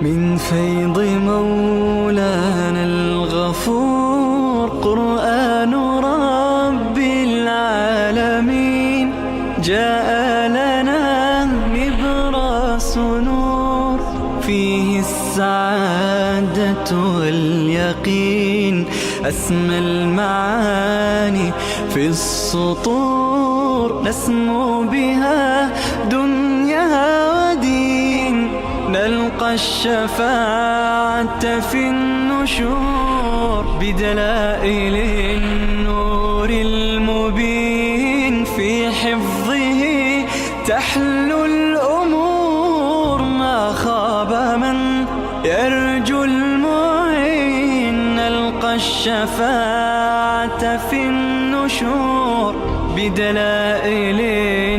من فيض مولانا الغفور. قرآن رب العالمين جاء لنا نبراس نور، فيه السعادة واليقين، أسمى المعاني في السطور، نسمو بها دنيا ودين، نلقى الشفاعة في النشور، بدلائل النور المبين، في حفظه تحلو الأمور، ما خاب من يرجو المعين، نلقى الشفاعة في النشور، بدلائل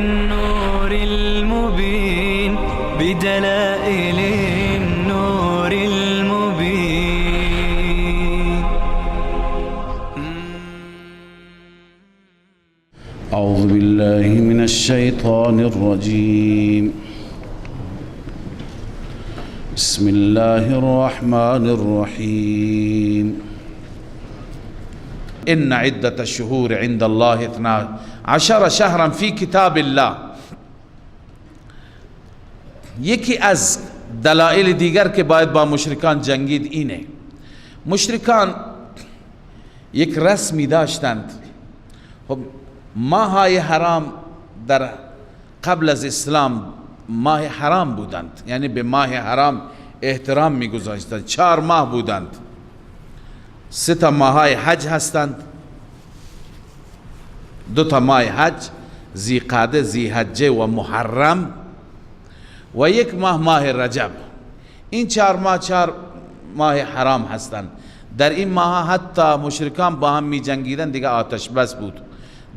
النور المبين، بدلائل النور المبين. أعوذ بالله من الشيطان الرجيم. بسم الله الرحمن الرحیم. إن عدة الشهور عند الله 12 شهرا في کتاب الله. یکی از دلایل دیگر که باید با مشرکان جنگید اینه، مشرکان یک رسمی داشتند. خب ماهای حرام در قبل از اسلام ماه حرام بودند، یعنی به ماه حرام احترام میگذاشتند. 4 ماه بودند، 3 تا ماهای حج هستند، 2 تا ماه حج، ذیقعده، ذیحجه و محرم، و 1 ماه ماه رجب. این 4 ماه 4 ماه حرام هستند. در این ماه حتی مشرکان با هم می جنگیدن، دیگه آتش بس بود.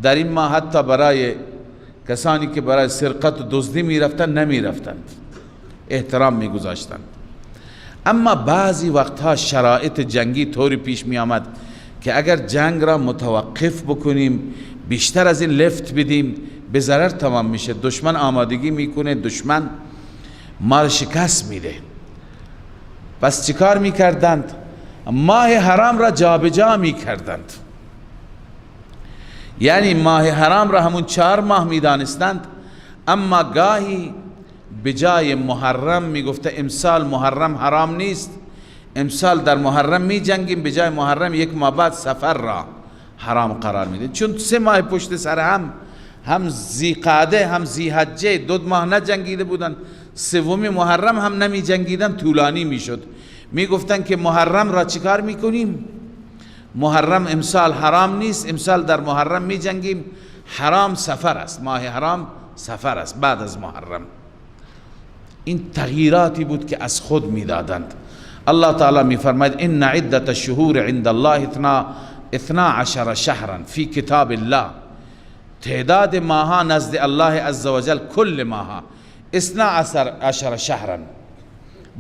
در این ماه حتی برای کسانی که برای سرقت و دزدی می رفتن نمی رفتند، احترام می گذاشتند. اما بعضی وقتها شرایط جنگی طوری پیش می آمد که اگر جنگ را متوقف بکنیم، بیشتر از این لفت بدیم، به ضرر تمام میشه. دشمن آمادگی میکنه، دشمن ما را شکست میده. پس چیکار میکردند؟ ماه حرام را جابجا میکردند. یعنی ماه حرام را همون 4 ماه میدانستند، اما گاهی بجای محرم میگفته امسال محرم حرام نیست، امسال در محرم میجنگیم، بجای محرم 1 ماه بعد سفر را حرام قرار میده. چون 3 ماه پشت سر هم، هم ذیقعده هم ذیحجه، 2 ماه نجنگیده بودن، سومی محرم هم نمی جنگیدن، طولانی میشد. میگفتن که محرم را چیکار میکنیم؟ محرم امسال حرام نیست، امسال در محرم می جنگیم، حرام سفر است، ماه حرام سفر است بعد از محرم. این تغییراتی بود که از خود میدادند. الله تعالی میفرماید ان عدة الشهور عند الله 12 شهرا فی کتاب الله. تعداد ماها نزد الله عزوجل کل ماها 12 شهرا،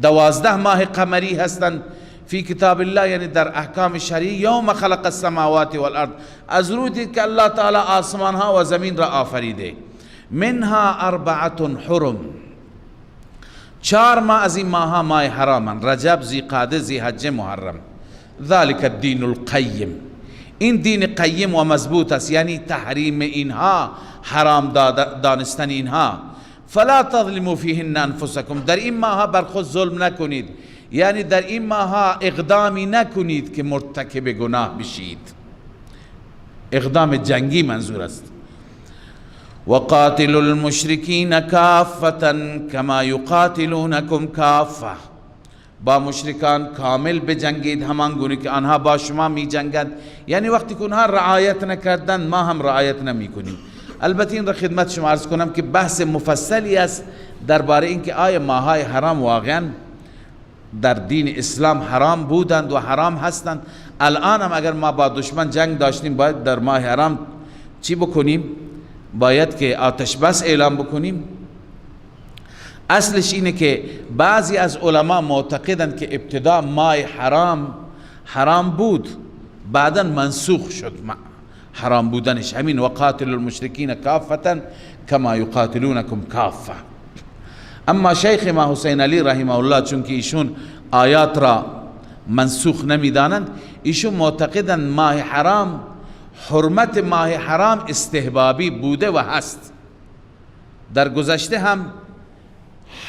12 ماه قمری هستند فی کتاب الله، یعنی در احکام شرعی. یوم خلق السماوات والارض، از روزی که الله تعالی آسمان ها و زمین را آفریده. منها 4 حرم، 4 ماه از این ماها ماه حرامن، رجب، ذیقعده، ذیحجه، محرم. ذلك الدین القیم، این دین قیم و مضبوط است، یعنی تحریم اینها، حرام دانستن اینها. فلا تظلموا فیهن انفسکم، در این ماها بر خود ظلم نکنید، یعنی در این ماها اقدامی نکنید که مرتکب گناه بشید. اقدام جنگی منظور است. وقاتلوا المشرکین کافة کما یقاتلونکم کافة، با مشرکان کامل بجنگید همان گونه که آنها با شما می جنگند. یعنی وقتی که آنها رعایت نکردند ما هم رعایت نمی کنیم. البته این را خدمت شما عرض کنم که بحث مفصلی است درباره اینکه آیا ماهای حرام واقعا در دین اسلام حرام بودند و حرام هستند. الان هم اگر ما با دشمن جنگ داشتیم باید در ماه حرام چی بکنیم؟ باید که آتش بس اعلام بکنیم. اصلش اینه که بعضی از علما معتقدند که ابتدا ماه حرام حرام بود، بعدا منسوخ شد حرام بودنش، همین وقاتل المشرکین کافة کما یقاتلونکم کافة. اما شیخ ما حسین علی رحمه الله، چون که ایشون آیات را منسوخ نمیدانند، ایشون معتقدند ماه حرام، حرمت ماه حرام استحبابی بوده و هست. در گذشته هم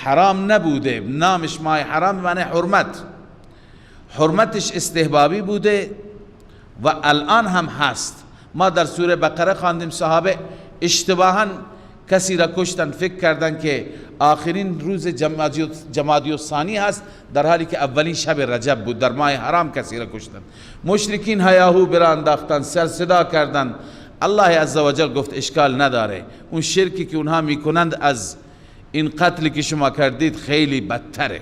حرام نبوده، نامش ماه حرام معنی حرمت، حرمتش استحبابی بوده و الان هم هست. ما در سوره بقره خواندیم صحابه اشتباها کسی را کشتن، فکر کردن که آخرین روز جمادی الثانی هست، در حالی که اولین شب رجب بود، در ماه حرام کسی را کشتن. مشرکین هیاهو برا انداختن، سر صدا کردن. الله عزوجل گفت اشکال نداره، اون شرکی که اونها میکنند از این قتلی که شما کردید خیلی بدتره.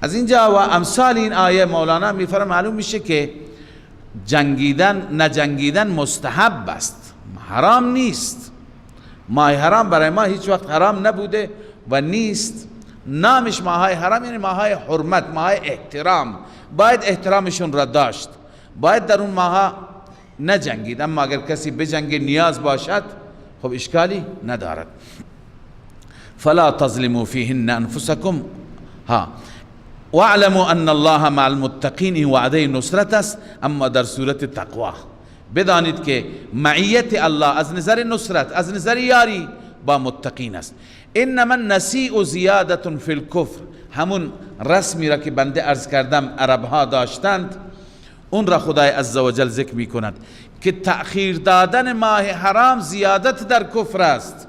از اینجا و امثال این آیه مولانا میفرماید معلوم میشه که جنگیدن نجنگیدن مستحب است، حرام نیست. ماه حرام برای ما هیچ وقت حرام نبوده و نیست. نامش ماهای حرام یعنی ماهای حرمت، ماهای احترام، باید احترامشون را داشت، باید در اون ماها نجنگید. اما اگر کسی بجنگ نیاز باشد خب اشکالی ندارد. فلا تظلموا فیهن انفسکم ها واعلموا ان الله مع المتقین. وعده نصرت است، اما در صورت تقوا. بدانید که معیت الله از نظر نصرت، از نظر یاری با متقین است. انما النسیء زیادة فی الکفر، همون رسمی را که بنده عرض کردم عربها داشتند، اون را خدای عزوجل ذکر می کند که تأخیر دادن ماه حرام زیادت در کفر است.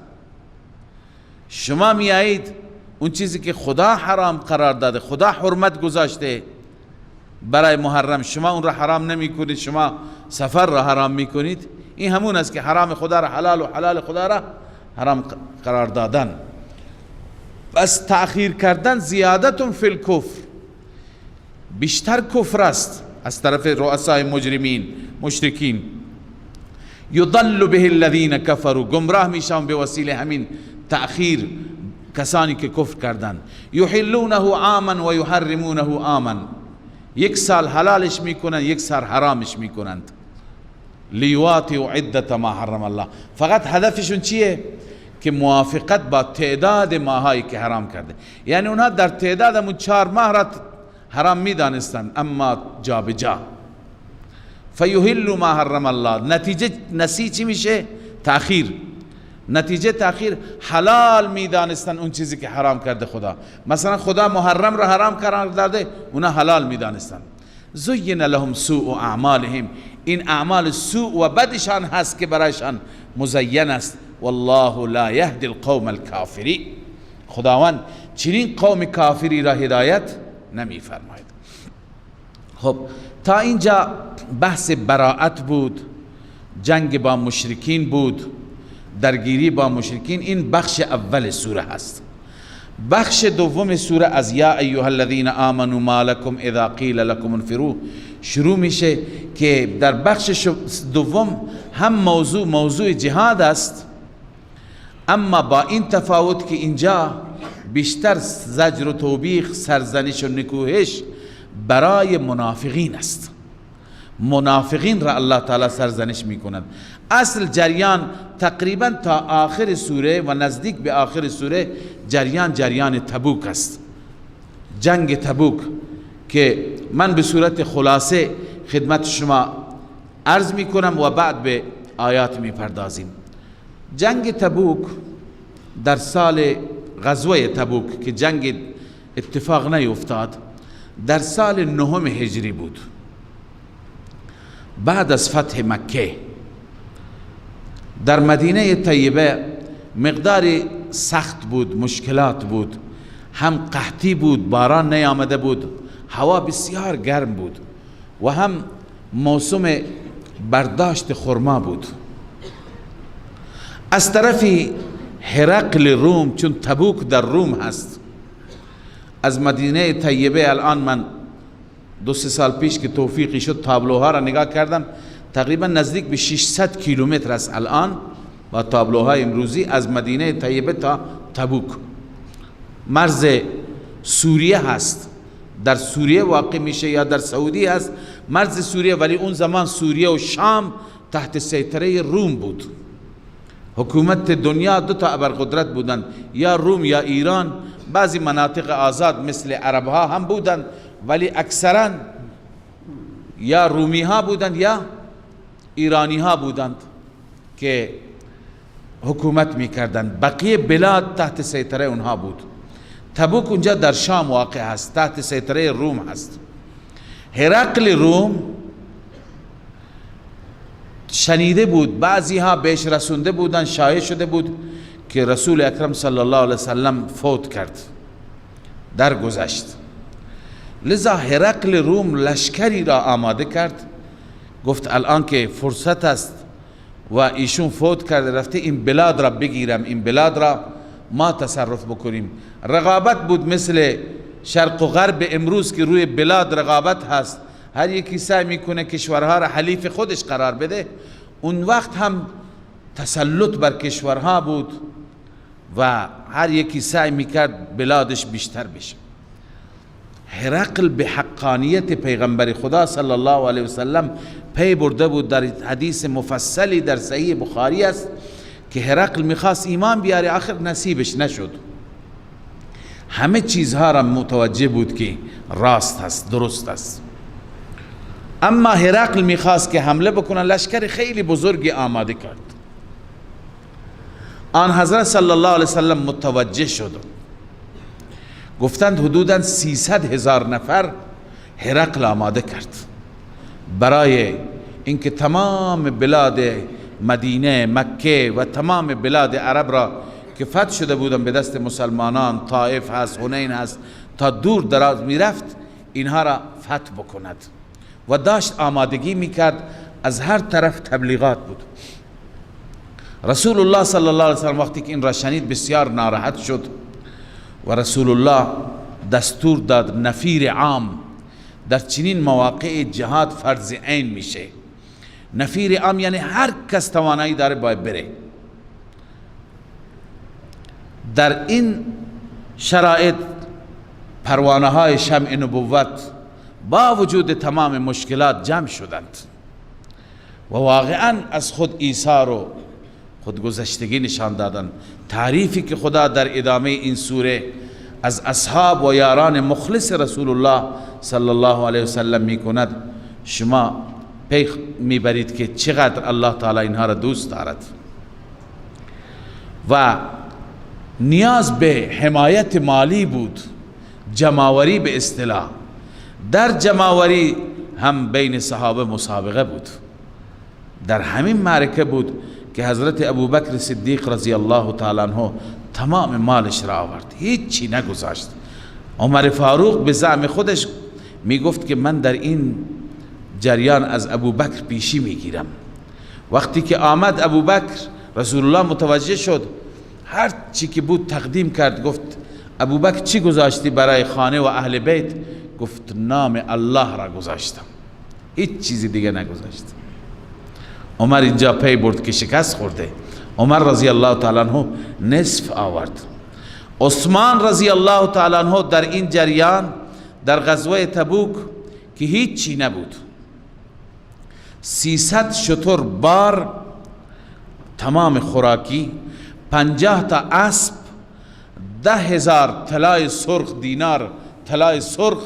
شما میایید اون چیزی که خدا حرام قرار داده، خدا حرمت گذاشته برای محرم، شما اون را حرام نمی کنید، شما سفر را حرام می کنید. این همون است که حرام خدا را حلال و حلال خدا را حرام قرار دادن. پس تأخیر کردن زیادت فی الکفر، بیشتر کفر است از طرف رؤسای مجرمین مشرکین. یضل به الذین کفروا، گمراه میشن به وسیله همین تأخیر کسانی که کفر کردند. یحلونه عاما و یحرمونه عاما، یک سال حلالش میکنند، یک سال حرامش میکنند. لیواطئوا عدة ما حرم الله، فقط هدفشون چیه؟ که موافقت با تعداد ماهایی که حرام کرده. یعنی اونها در تعداد همون 4 ماه را حرام میدانستند، اما جا به جا. فیحل ما حرم الله، نتیجه نسی چی میشه؟ تأخیر. نتیجه تأخیر حلال میدانستن اون چیزی که حرام کرده خدا. مثلا خدا محرم را حرام قرار داده، اونا حلال میدانستن. زین لهم سوء اعمالهم، این اعمال سوء و بدشان هست که برایشان مزین است. والله لا یهدی القوم الکافرین، خداوند چنین قوم کافری را هدایت نمیفرماید. خب تا اینجا بحث براعت بود، جنگ با مشرکین بود، درگیری با مشرکین. این بخش اول سوره هست. بخش دوم سوره از یا ایها الذین آمنوا ما لکم اذا قیل لکم انفروا شروع میشه که در بخش دوم هم موضوع جهاد است، اما با این تفاوت که اینجا بیشتر زجر و توبیخ، سرزنش و نکوهش برای منافقین است. منافقین را الله تعالی سرزنش میکند. اصل جریان تقریبا تا آخر سوره و نزدیک به آخر سوره جریان تبوک است، جنگ تبوک که من به صورت خلاصه خدمت شما عرض میکنم و بعد به آیات میپردازیم. جنگ تبوک در سال غزوه تبوک که جنگ اتفاق نیفتاد، در سال 9 هجری بود، بعد از فتح مکه. در مدینه طیبه مقدار سخت بود، مشکلات بود، هم قحطی بود، باران نیامده بود، هوا بسیار گرم بود و هم موسم برداشت خرما بود. از طرفی هرقل روم، چون تبوک در روم هست، از مدینه طیبه الان من 2-3 سال پیش که توفیقی شد تابلوها را نگاه کردم، تقریبا نزدیک به 600 کیلومتر است الان با تابلوهای امروزی از مدینه طیبه تا تبوک. مرز سوریه هست، در سوریه واقع میشه یا در سعودی هست مرز سوریه، ولی اون زمان سوریه و شام تحت سیطره روم بود. حکومت دنیا دو تا ابرقدرت بودند، یا روم یا ایران. بعضی مناطق آزاد مثل عرب ها هم بودند، ولی اکثرا یا رومی ها بودند یا ایرانی ها بودند که حکومت میکردند. بقیه بلاد تحت سیطره اونها بود. تبوک اونجا در شام واقع هست، تحت سیطره روم هست. هرقل روم شنیده بود، بعضی ها بهش رسونده بودن، شایع شده بود که رسول اکرم صلی الله علیه وسلم فوت کرد، درگذشت. لذا هرقل روم لشکری را آماده کرد، گفت الان که فرصت است و ایشون فوت کرده رفته، این بلاد را بگیرم، این بلاد را ما تصرف بکنیم. رقابت بود مثل شرق و غرب امروز که روی بلاد رقابت هست، هر یکی سعی میکنه کشورها را حلیف خودش قرار بده. اون وقت هم تسلط بر کشورها بود و هر یکی سعی میکرد بلادش بیشتر بشه. هرقل به حقانیت پیغمبر خدا صلی الله علیه وسلم پی برده بود. در حدیث مفصلی در صحیح بخاری است که هرقل میخواست ایمان بیاره، آخر نصیبش نشد. همه چیزها را متوجه بود که راست هست، درست است. اما هرقل میخواست که حمله بکنه، لشکر خیلی بزرگی آماده کرد. آن حضرت صلی الله علیه وسلم متوجه شد، گفتند حدوداً 300,000 نفر هرقل آماده کرد برای اینکه تمام بلاد مدینه، مکه و تمام بلاد عرب را که فتح شده بودن به دست مسلمانان، طائف هست، حنین هست، تا دور دراز میرفت، اینها را فتح بکند. و داشت آمادگی میکرد، از هر طرف تبلیغات بود. رسول الله صلی الله علیه وسلم وقتی که این را شنید بسیار ناراحت شد و رسول الله دستور داد نفیر عام. در چنین مواقع جهاد فرض عین میشه. نفیر عام یعنی هر کس توانایی داره باید بره. در این شرایط پروانه های شمع نبوت با وجود تمام مشکلات جمع شدند و واقعا از خود ایثار و خودگذشتگی نشان دادند. تعریفی که خدا در ادامه این سوره از اصحاب و یاران مخلص رسول الله صلی الله علیه وسلم می کند، شما پی میبرید که چقدر الله تعالی اینها را دوست دارد. و نیاز به حمایت مالی بود، جماوری به اصطلاح. در جماوری هم بین صحابه مسابقه بود. در همین معرکه بود که حضرت ابوبکر صدیق رضی الله تعالی عنہ تمام مالش را آورد، هیچی نگذاشت. عمر فاروق به زعم خودش میگفت که من در این جریان از ابوبکر پیشی میگیرم. وقتی که آمد ابوبکر، رسول الله متوجه شد، هر چی که بود تقدیم کرد. گفت ابوبکر چی گذاشتی برای خانه و اهل بیت؟ گفت نام الله را گذاشتم، هیچ چیزی دیگه نگذاشتم. عمر اینجا پی برد که شکست خورده. عمر رضی الله تعالی عنہ نصف آورد. عثمان رضی الله تعالی عنہ در این جریان در غزوه تبوک که هیچی نبود، 300 شتر بار تمام خوراکی، 50 تا اسب، 10,000 طلای سرخ دینار طلای سرخ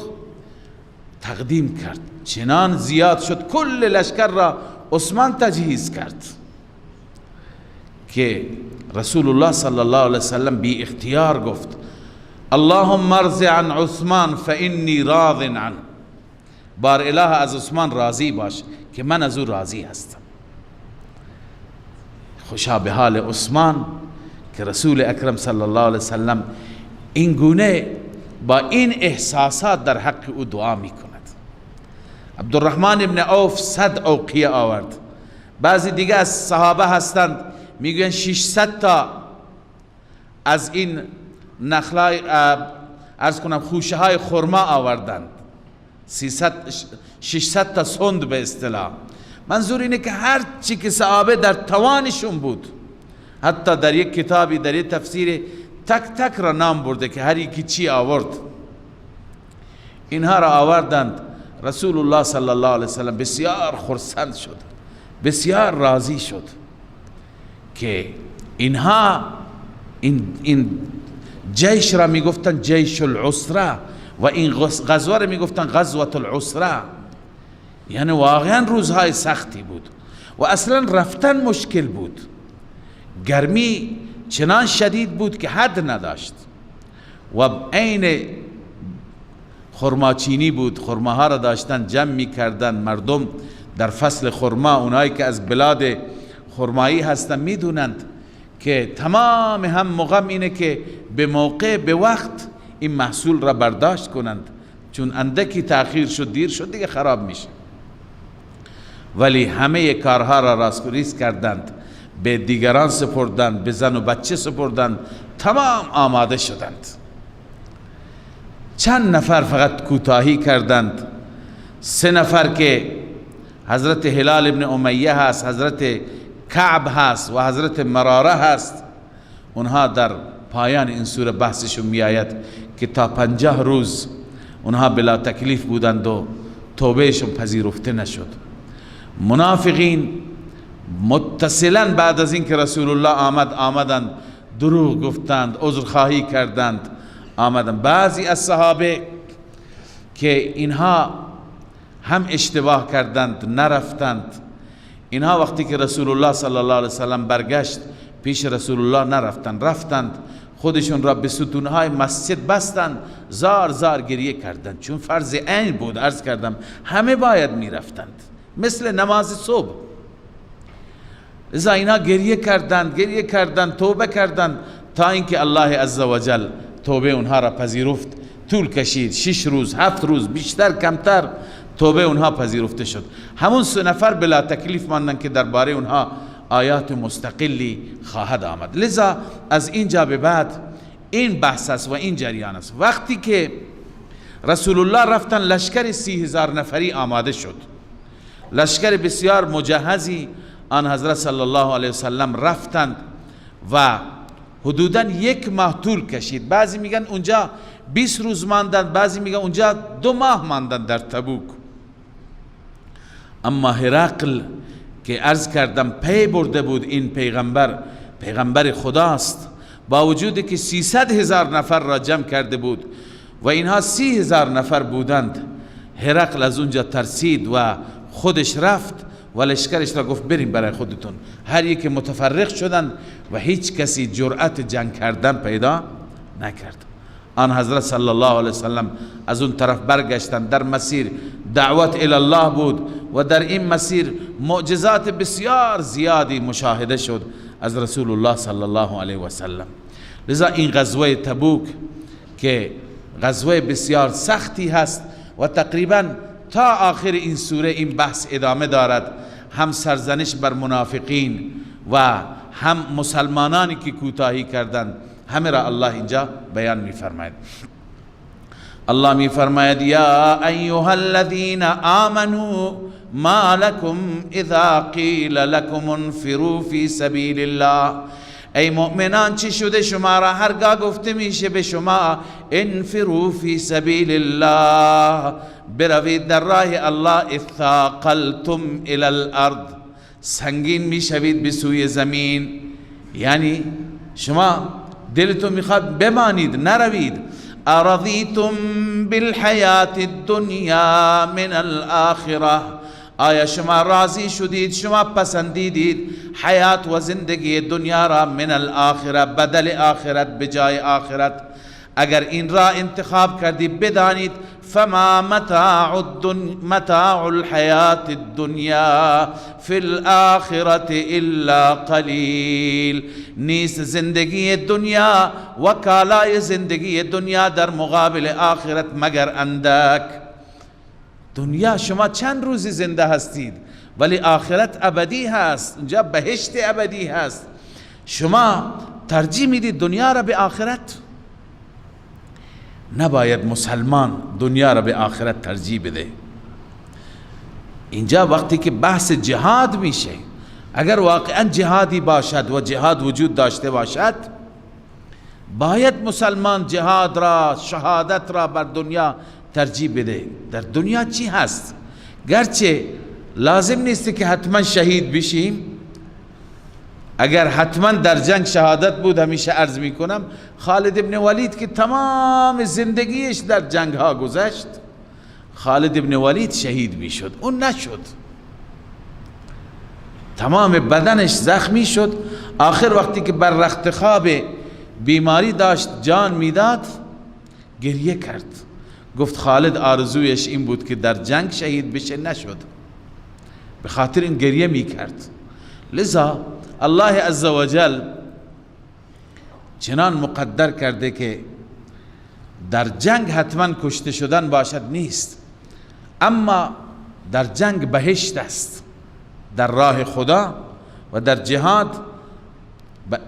تقدیم کرد. چنان زیاد شد کل لشکر را عثمان تجهیز کرد که رسول الله صلی الله علیه وسلم بی اختیار گفت اللهم ارض عن عثمان فانی راض عنه. بار اله از عثمان راضی باش که من از او راضی هستم. خوشا به حال عثمان که رسول اکرم صلی الله علیه وسلم این گونه با این احساسات در حق او دعا میکند. عبدالرحمن ابن عوف 100 اوقیه آورد. بعضی دیگه از صحابه هستند میگوین 600 تا از این نخلای عرض کنم خوشه های خرما آوردند، 600 تا سند به اصطلاح. منظور اینه که هر چی که صحابه در توانشون بود، حتی در یک کتابی در یک تفسیر تک تک را نام برده که هر یکی چی آورد، اینها را آوردند. رسول الله صلی الله علیه وسلم بسیار خرسند شد، بسیار راضی شد که اینها این جیش را میگفتن جیش العسره و این غزوه را میگفتن غزوة العسره. یعنی واقعا روزهای سختی بود و اصلا رفتن مشکل بود. گرمی چنان شدید بود که حد نداشت و عین خرماچینی بود. خرماها را داشتن جمع میکردن مردم در فصل خرما. اونایی که از بلاد خرمایی هستن میدونند که تمام هم مغم اینه که به موقع به وقت این محصول را برداشت کنند، چون اندکی تأخیر شد دیر شد دیگه خراب میشه. ولی همه کارها را راست و ریس کردند، به دیگران سپردند، به زن و بچه سپردند، تمام آماده شدند. چند نفر فقط کوتاهی کردند، 3 نفر که حضرت هلال ابن امیه هست، حضرت کعب هست و حضرت مراره هست. اونها در پایان این سوره بحثشون میآید که تا 50 روز اونها بلا تکلیف بودند و توبهشون پذیرفته نشد. منافقین متصلا بعد از اینکه رسول الله آمدند، دروغ گفتند، عذرخواهی کردند، آمدند. بعضی از صحابه که اینها هم اشتباه کردند نرفتند. اینها وقتی که رسول الله صلی الله علیه وسلم برگشت پیش رسول الله نرفتند، رفتند خودشون را به ستونهای مسجد بستند، زار زار گریه کردند، چون فرض عین بود. عرض کردم همه باید میرفتند، مثل نماز صبح. لذا اینا گریه کردند، گریه کردند، توبه کردند تا اینکه الله عزوجل توبه اونها را پذیرفت. طول کشید 6 روز 7 روز، بیشتر کمتر، توبه اونها پذیرفته شد. همون 3 نفر بلا تکلیف ماندن که درباره اونها آیات مستقلی خواهد آمد. لذا از اینجا به بعد این بحث است و این جریان است. وقتی که رسول الله رفتن، لشکر 30,000 نفری آماده شد، لشکر بسیار مجهزی. آن حضرت صلی الله علیه وسلم رفتند و حدوداً 1 ماه طول کشید. بعضی میگن اونجا 20 روز ماندند، بعضی میگن اونجا 2 ماه ماندند در تبوک. اما هرقل که عرض کردم پی برده بود این پیغمبر پیغمبر خداست، با وجود که 300,000 نفر را جمع کرده بود و اینها 30,000 نفر بودند، هرقل از اونجا ترسید و خودش رفت و لشکرش را گفت بریم برای خودتون. هر یک متفرق شدند و هیچ کسی جرأت جنگ کردن پیدا نکرد. آن حضرت صلی الله علیه وسلم از اون طرف برگشتند. در مسیر دعوت الی الله بود و در این مسیر معجزات بسیار زیادی مشاهده شد از رسول الله صلی الله علیه وسلم. لذا این غزوه تبوک که غزوه بسیار سختی هست و تقریبا تا آخر این سوره این بحث ادامه دارد، هم سرزنش بر منافقین و هم مسلمانانی که کوتاهی کردند، همه را الله اینجا بیان می‌فرماید. الله می‌فرماید یا ایها الذین آمنوا ما لكم اذا قیل لكم انفروا فی سبیل الله. ای مؤمنان، چی شده شما را هرگاه گفته میشه به شما انفروا فی سبیل الله، بروید در راه الله، اثاقلتم الی الارض، سنگین میشوید به سوی زمین. یعنی شما دلتون میخواد بمانید نروید. ارضیتم بالحیات الدنیا من الاخره، آیا شما راضی شدید، شما پسندیدید حیات و زندگی دنیا را من الاخره، بدل آخرت، بجای آخرت؟ اگر این را انتخاب کردی بدانید فما متاع الحیات الدنیا فی الاخرة الا قلیل. نیست زندگی دنیا و کالای زندگی دنیا در مقابل آخرت مگر اندک. دنیا شما چند روزی زنده هستید، ولی آخرت ابدی هست، اونجا بهشت ابدی هست. شما ترجیح میدید دنیا را به آخرت؟ نباید مسلمان دنیا را به آخرت ترجیح بده. اینجا وقتی که بحث جهاد میشه، اگر واقعا جهادی باشد و جهاد وجود داشته باشد، باید مسلمان جهاد را، شهادت را بر دنیا ترجیح بده. در دنیا چی هست؟ گرچه لازم نیست که حتما شهید بشیم، اگر حتما در جنگ شهادت بود، همیشه عرض میکنم خالد ابن ولید که تمام زندگیش در جنگ ها گذشت، خالد ابن ولید شهید میشد، اون نشد، تمام بدنش زخمی شد. آخر وقتی که بر رخت خواب بیماری داشت جان میداد، گریه کرد، گفت خالد آرزویش این بود که در جنگ شهید بشه، نشد، به خاطر این گریه میکرد. لذا الله عزوجل چنان مقدر کرده که در جنگ حتما کشته شدن باشد نیست، اما در جنگ بهشت است، در راه خدا و در جهاد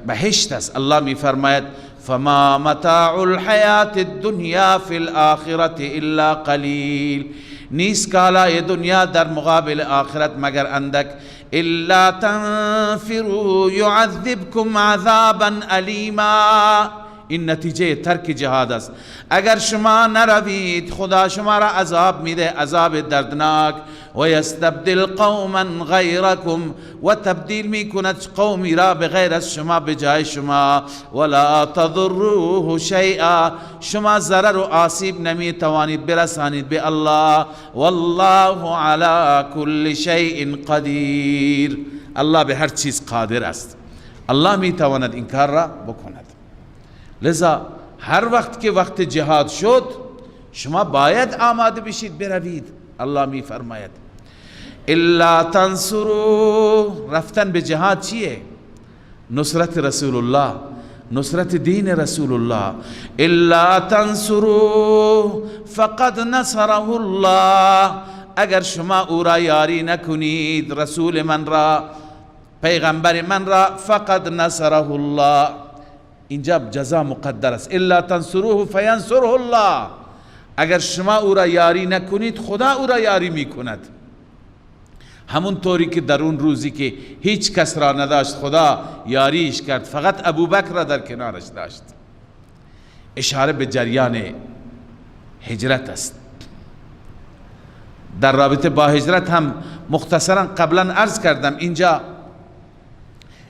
بهشت است. الله می فرماید فما متاع الحیات الدنیا فی الآخرة الا قلیل، نیست کالای دنیا در مقابل آخرت مگر اندک. الا تنفروا يعذبكم عذابا الیما، این نتیجه ترک جهاد است. اگر شما نروید خدا شما را عذاب میده، عذاب دردناک. و یستبدل قوما غیرکم، و تبدیل میکند قومی را به غیر از شما، به جای شما. ولا تضروه شیئا، شما ضرر و آسیب نمیتوانید برسانید به الله. والله علی کل شیء قدیر، الله به هر چیز قادر است، الله میتواند این کار را بکند. لذا هر وقت که وقت جهاد شد شما باید آماده بشید بروید. الله می فرماید الا تنصروا، رفتن به جهاد چیه؟ نصرت رسول الله، نصرت دین رسول الله. الا تنصروا فقد نصره الله، اگر شما او را یاری نکنید، رسول من را، پیغمبر من را، فقد نصره الله، اینجا جزا مقدر است. الا تنصروه فینصره الله، اگر شما او را یاری نکنید خدا او را یاری میکند. همون طوری که در اون روزی که هیچ کس را نداشت خدا یاریش کرد، فقط ابوبکر را در کنارش داشت. اشاره به جریان هجرت است. در رابطه با هجرت هم مختصرا قبلا عرض کردم، اینجا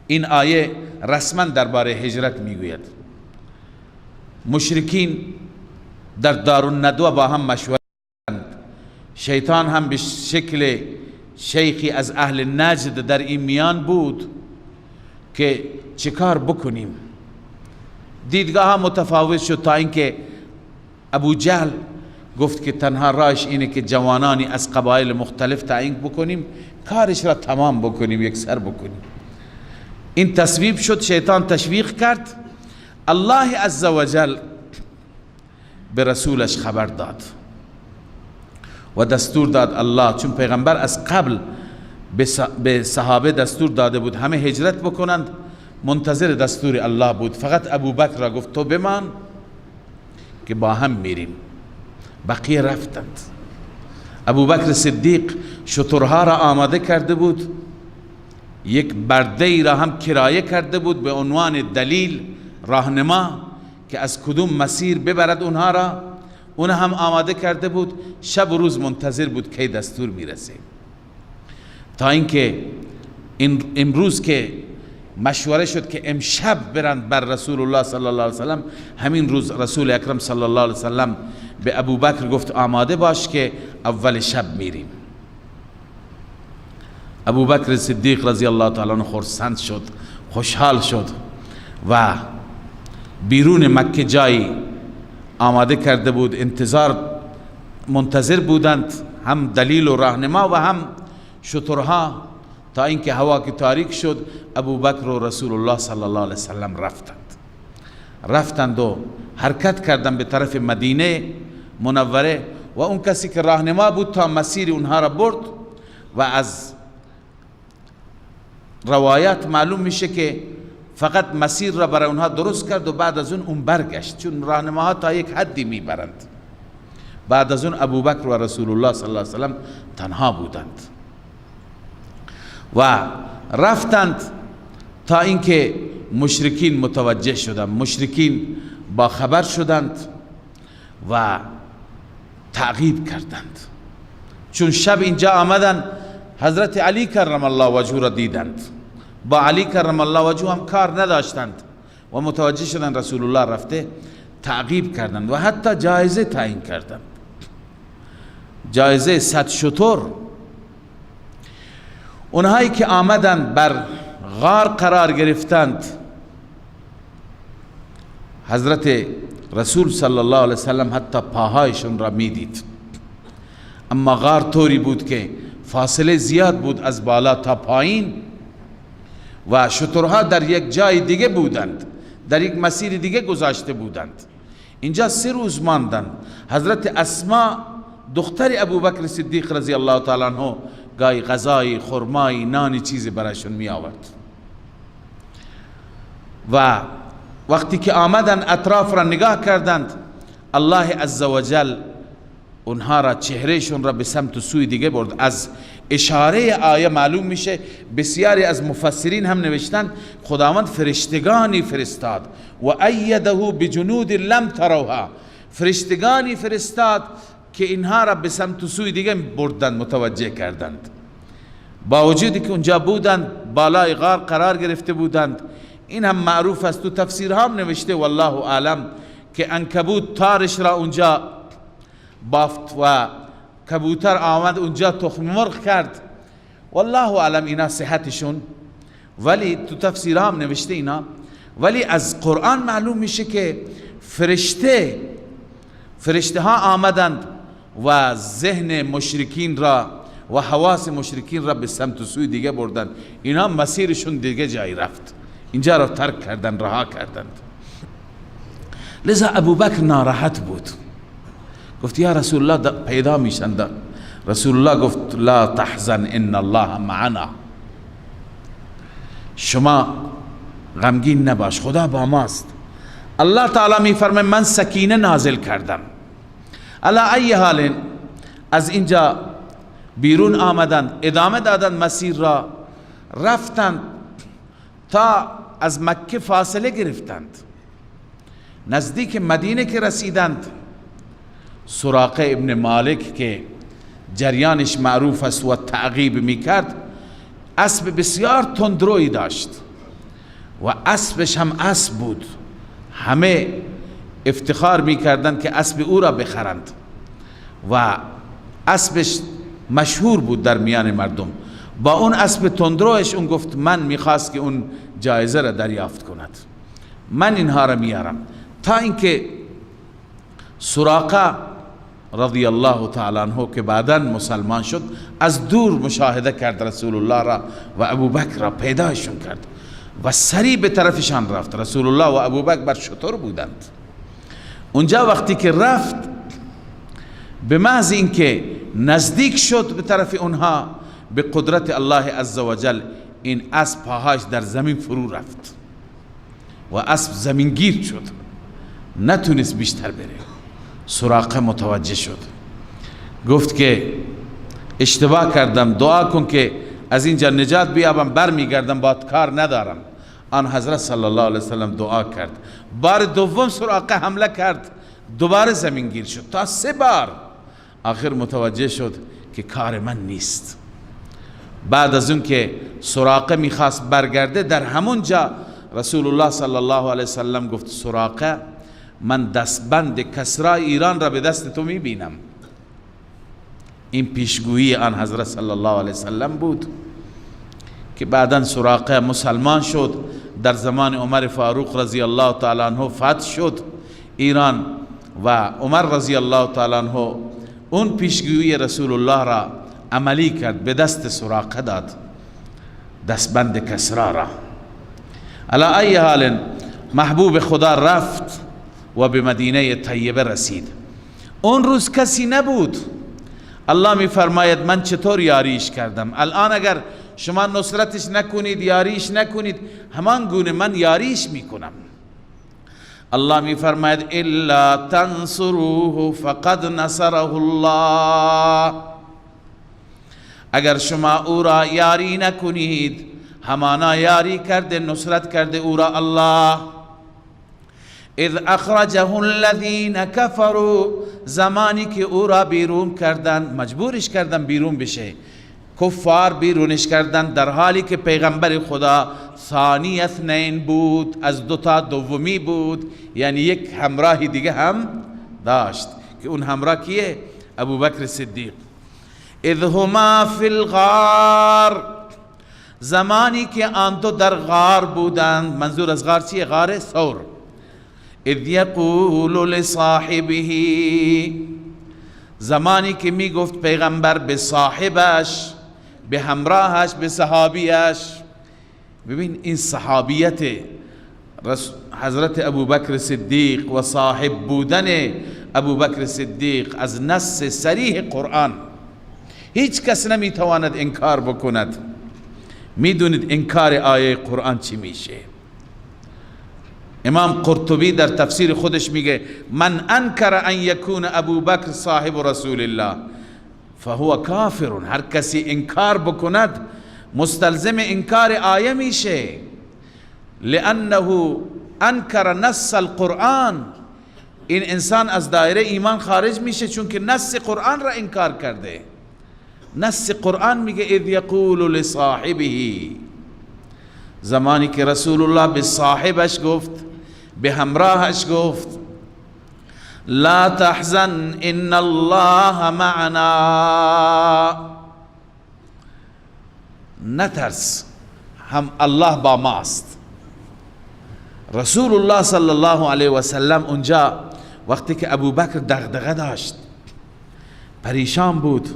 این آیه رسما درباره هجرت میگوید. مشرکین در دارالندوه با هم مشوره کردند، شیطان هم به شکل شیخی از اهل نجد در این میان بود که چیکار بکنیم. دیدگاه ها متفاوت شد تا اینکه ابو جهل گفت که تنها راهش اینه که جوانانی از قبایل مختلف تعیین بکنیم، کارش را تمام بکنیم، یک سر بکنیم. این تصویب شد، شیطان تشویق کرد. الله عزوجل به رسولش خبر داد و دستور داد الله، چون پیغمبر از قبل به صحابه دستور داده بود همه هجرت بکنند، منتظر دستور الله بود. فقط ابوبکر را گفت تو بمان که با هم میریم، بقیه رفتند. ابوبکر صدیق شترها را آماده کرده بود، یک برده ای را هم کرایه کرده بود به عنوان دلیل راهنما که از کدوم مسیر ببرد اونها را، اون هم آماده کرده بود. شب و روز منتظر بود کی دستور میرسه، تا اینکه امروز که مشوره شد که امشب برند بر رسول الله صلی الله علیه وسلم، همین روز رسول اکرم صلی الله علیه وسلم به ابوبکر گفت آماده باش که اول شب میریم. ابوبکر صدیق رضی الله تعالی عنہ خرسند شد، خوشحال شد و بیرون مکه جایی آماده کرده بود، انتظار منتظر بودند، هم دلیل و راهنما و هم شترها، تا اینکه هوا که تاریک شد ابوبکر و رسول الله صلی الله علیه وسلم رفتند و حرکت کردند به طرف مدینه منوره و اون کسی که راهنما بود تا مسیر اونها را برد. و از روایات معلوم میشه که فقط مسیر را برای اونها درست کرد و بعد از اون برگشت، چون راهنماها تا یک حدی میبرند. بعد از اون ابوبکر و رسول الله صلی الله علیه وسلم تنها بودند و رفتند تا اینکه مشرکین متوجه شدند، مشرکین با خبر شدند و تعقیب کردند. چون شب اینجا آمدند، حضرت علی کرم الله وجهه را دیدند، با علی کرم الله وجهه هم کار نداشتند و متوجه شدند رسول الله رفته، تعقیب کردند و حتی جایزه تعیین کردند، جایزه 100 شتر. اونهایی که آمدند بر غار قرار گرفتند، حضرت رسول صلی الله علیه وسلم حتی پاهایشون را میدید، اما غار طوری بود که فاصله زیاد بود از بالا تا پایین و شترها در یک جای دیگه بودند، در یک مسیر دیگه گذاشته بودند. اینجا 3 روز ماندند. حضرت اسما دختر ابوبکر صدیق رضی الله تعالی عنه گاهی غذای، خرمای، نانی چیزی برایشون می آورد و وقتی که آمدن اطراف را نگاه کردند، الله عزوجل اونها را، چهرهشون را به سمت و سوی دیگه برد. از اشاره آیه معلوم میشه، بسیاری از مفسرین هم نوشتن خداوند فرشتگانی فرستاد و ایده بجنود لم تروها، فرشتگانی فرستاد که اینها را به سمت و سوی دیگه بردند، متوجه کردند. با وجودی که اونجا بودند، بالای غار قرار گرفته بودند. این هم معروف است، تو تفسیر هم نوشته والله اعلم، که عنکبوت تارش را اونجا بافت و کبوتر آمد اونجا تخم مرغ کرد. والله اعلم اینا صحتشون، ولی تو تفسیر هم نوشته اینا. ولی از قرآن معلوم میشه که فرشته ها آمدند و ذهن مشرکین را و حواس مشرکین را به سمت و سوی دیگه بردند. اینا مسیرشون دیگه جایی رفت، اینجا را ترک کردند، رها کردند. لذا ابوبکر ناراحت بود، گفت یا رسول الله پیدا میشند. رسول الله گفت لا تحزن ان الله معنا، شما غمگین نباش، خدا با ماست. الله تعالی میفرمه من سکینه نازل کردم. علی ای حال از اینجا بیرون آمدند، ادامه دادند مسیر را، رفتند تا از مکه فاصله گرفتند. نزدیک مدینه که رسیدند، سراقه ابن مالک که جریانش معروف است و تعقیب میکرد، اسب بسیار تندروی داشت و اسبش هم اسب بود، همه افتخار میکردند که اسب او را بخرند و اسبش مشهور بود در میان مردم. با اون اسب تندروش اون گفت من میخواست که اون جایزه را دریافت کند، من اینها را میارم. تا اینکه سراقه رضی الله تعالی عنه که بعدا مسلمان شد، از دور مشاهده کرد رسول الله را و ابوبکر را، پیدایشون کرد و سریع به طرفشان رفت. رسول الله و ابوبکر بر شتر بودند. اونجا وقتی که رفت، به محض اینکه نزدیک شد به طرف اونها، به قدرت الله عزوجل این اسب پاهاش در زمین فرو رفت و اسب زمینگیر شد، نتونست بیشتر بره. سراقه متوجه شد، گفت که اشتباه کردم، دعا کن که از اینجا نجات بیابم، برمیگردم، باید کار ندارم. آن حضرت صلی الله علیه وسلم دعا کرد. بار دوم سراقه حمله کرد، دوباره زمینگیر شد، تا 3 بار. آخر متوجه شد که کار من نیست. بعد از اون که سراقه میخواست برگرده، در همون جا رسول الله صلی الله علیه وسلم گفت سراقه، من دستبند کسرای ایران را به دست تو میبینم. این پیشگویی آن حضرت صلی الله علیه وسلم بود که بعدا سراقه مسلمان شد. در زمان عمر فاروق رضی الله تعالی عنه فتح شد ایران و عمر رضی الله تعالی عنه اون پیشگویی رسول الله را عملی کرد، به دست سراقه داد دستبند کسرا را. علی ای حال محبوب خدا رفت و به مدینه طیبه رسید. اون روز کسی نبود. الله می فرماید من چطور یاریش کردم. الان اگر شما نصرتش نکنید، یاریش نکنید، همان گونه من یاریش میکنم. الله می فرماید الا تنصروه فقد نصره الله، اگر شما او را یاری نکنید، همانا یاری کرده، نصرت کرده او را الله. اذ اخرجه الذین کفروا، زمانی که او را بیرون کردن، مجبورش کردن بیرون بشه، کفار بیرونش کردن، در حالی که پیغمبر خدا ثانی اثنین بود، از دوتا دومی بود، یعنی یک همراه دیگه هم داشت که اون همراه کیه؟ ابوبکر صدیق. اذ هما فی الغار، زمانی که آن دو در غار بودند. منظور از غار چیه؟ غار ثور. اذ یقول لصاحبه، زمانی که می گفت پیغمبر به صاحبش، به همراهش، به صحابیش. ببین این صحابیت حضرت ابوبکر صدیق و صاحب بودن ابوبکر صدیق از نص صریح قرآن هیچ کس نمیتواند انکار بکند. میدونید انکار آیه قرآن چی میشه؟ امام قرطبی در تفسیر خودش میگه من انکر ان یکون ابوبکر صاحب رسول الله فهو کافر. هر کسی انکار بکند مستلزم انکار آیه میشه، لانه انکر نص القرآن. این انسان از دایره ایمان خارج میشه چون که نص قرآن را انکار کرده. نص قرآن میگه اذ یقول لصاحبه، زمانی که رسول الله به صاحبش گفت، به همراهش گفت لا تحزن ان الله معنا، نترس هم الله با ماست. رسول الله صلی الله علیه و سلم اونجا وقتی که ابوبکر دغدغه داشت، پریشان بود،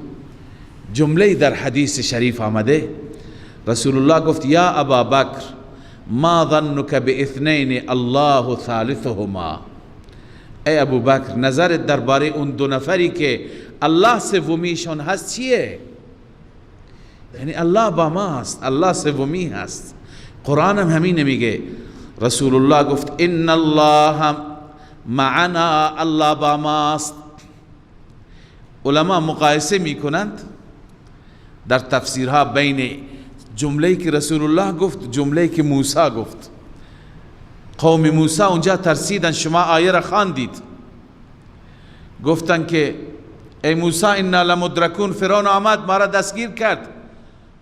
جمله در حدیث شریف آمده، رسول الله گفت یا ابا بکر ما ظنك باثنین الله ثالثهما. ای ابو بکر، نظرت درباره اون دو نفری که الله سومیشون هست چیه؟ یعنی الله با ماست، الله سومی هست. قرآن هم همین میگه. رسول الله گفت ان الله معنا، الله با ماست. علما مقایسه میکنند در تفسیرها بین جمله‌ای که رسول الله گفت، جمله‌ای که موسی گفت. قوم موسی اونجا ترسیدن، شما آیه را خواندید، گفتن که ای موسی انا لمدرکون، فرعون آمد ما را دستگیر کرد.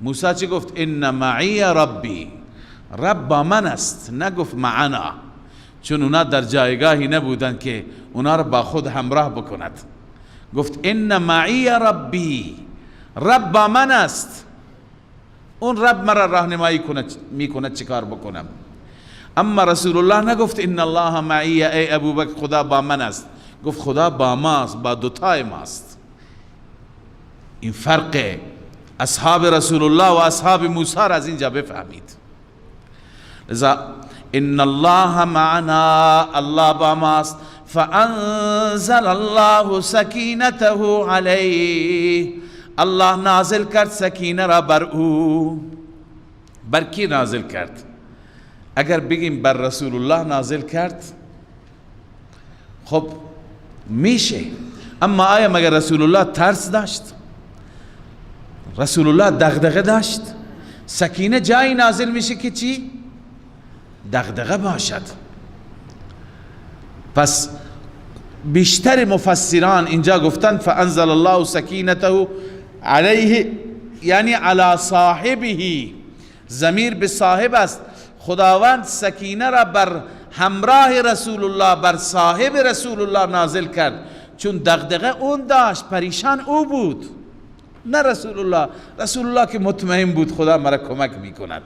موسی چی گفت؟ ان معی ربی، رب با من است، نگفت معنا، چون اونا در جایگاهی نبودن که اونا را با خود همراه بکند. گفت ان معی ربی، رب با من است، اون رب مرا راهنمایی میکند چیکار بکنم. اما رسول الله نگفت ان الله معی، ای ابوبکر خدا با من است، گفت خدا با ماست، با دوتای ماست. این فرق اصحاب رسول الله و اصحاب موسی را از اینجا بفهمید. لذا ان الله معنا، الله با ماست. فانزل الله سکینته علیه، الله نازل کرد سکینه را بر او. بر کی نازل کرد؟ اگر بگیم بر رسول الله نازل کرد، خب میشه. اما آیا مگر رسول الله ترس داشت؟ رسول الله دغدغه داشت؟ سکینه جایی نازل میشه که چی؟ دغدغه باشد. پس بیشتر مفسران اینجا گفتن فانزل الله سکینته علیه، یعنی علی صاحبه، ضمیر به صاحب است. خداوند سکینه را بر همراه رسول الله، بر صاحب رسول الله نازل کرد، چون دغدغه اون داشت، پریشان او بود، نه رسول الله. رسول الله که مطمئن بود خدا مرا کمک میکند،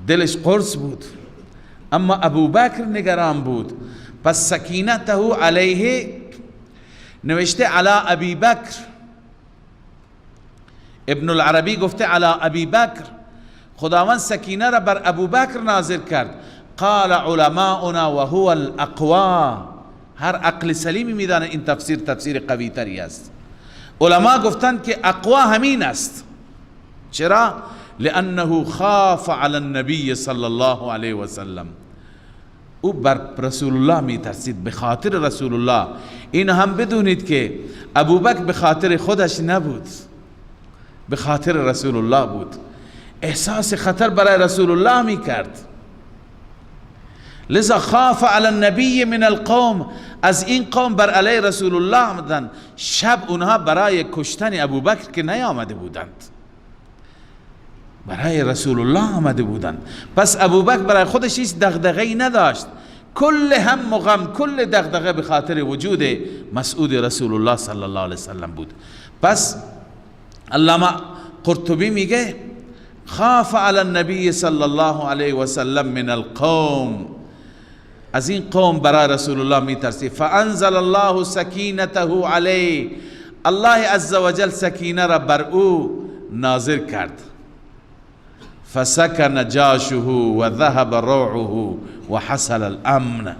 دلش قرص بود. اما ابوبکر نگران بود. پس سکینته علیه نوشته علی ابی بکر، ابن العربی گفته علی ابی بکر، خداوند سکینه را بر ابوبکر نازل کرد. قال علماؤنا و هو الاقوا، هر عقل سلیمی میدانه این تفسیر تفسیر قوی تری است. علما گفتند که اقوا همین است. چرا؟ لانه خاف علی النبی صلی الله علیه و سلم، او بر رسول الله می ترسید، به خاطر رسول الله. این هم بدونید که ابوبکر به خاطر خودش نبود، به خاطر رسول الله بود. احساس خطر برای رسول الله می کرد. لذا خاف علی النبی من القوم، از این قوم بر علیه رسول الله آمدند. شب اونها برای کشتن ابوبکر که نیامده بودند، برای رسول الله آمده بودند. پس ابوبکر برای خودش هیچ دغدغه‌ای نداشت، کل هم و غم، کل دغدغه به خاطر وجود مسعود رسول الله صلی الله علیه وسلم بود. پس علامه قرطبی میگه خاف علی النبی صلی الله علیه وسلم من القوم، از این قوم برای رسول الله میترسی. فانزل الله سکینته علیه، الله عزوجل سکینه را بر او نازل کرد. فسکن جاشه و ذهب روعه و حصل الامن.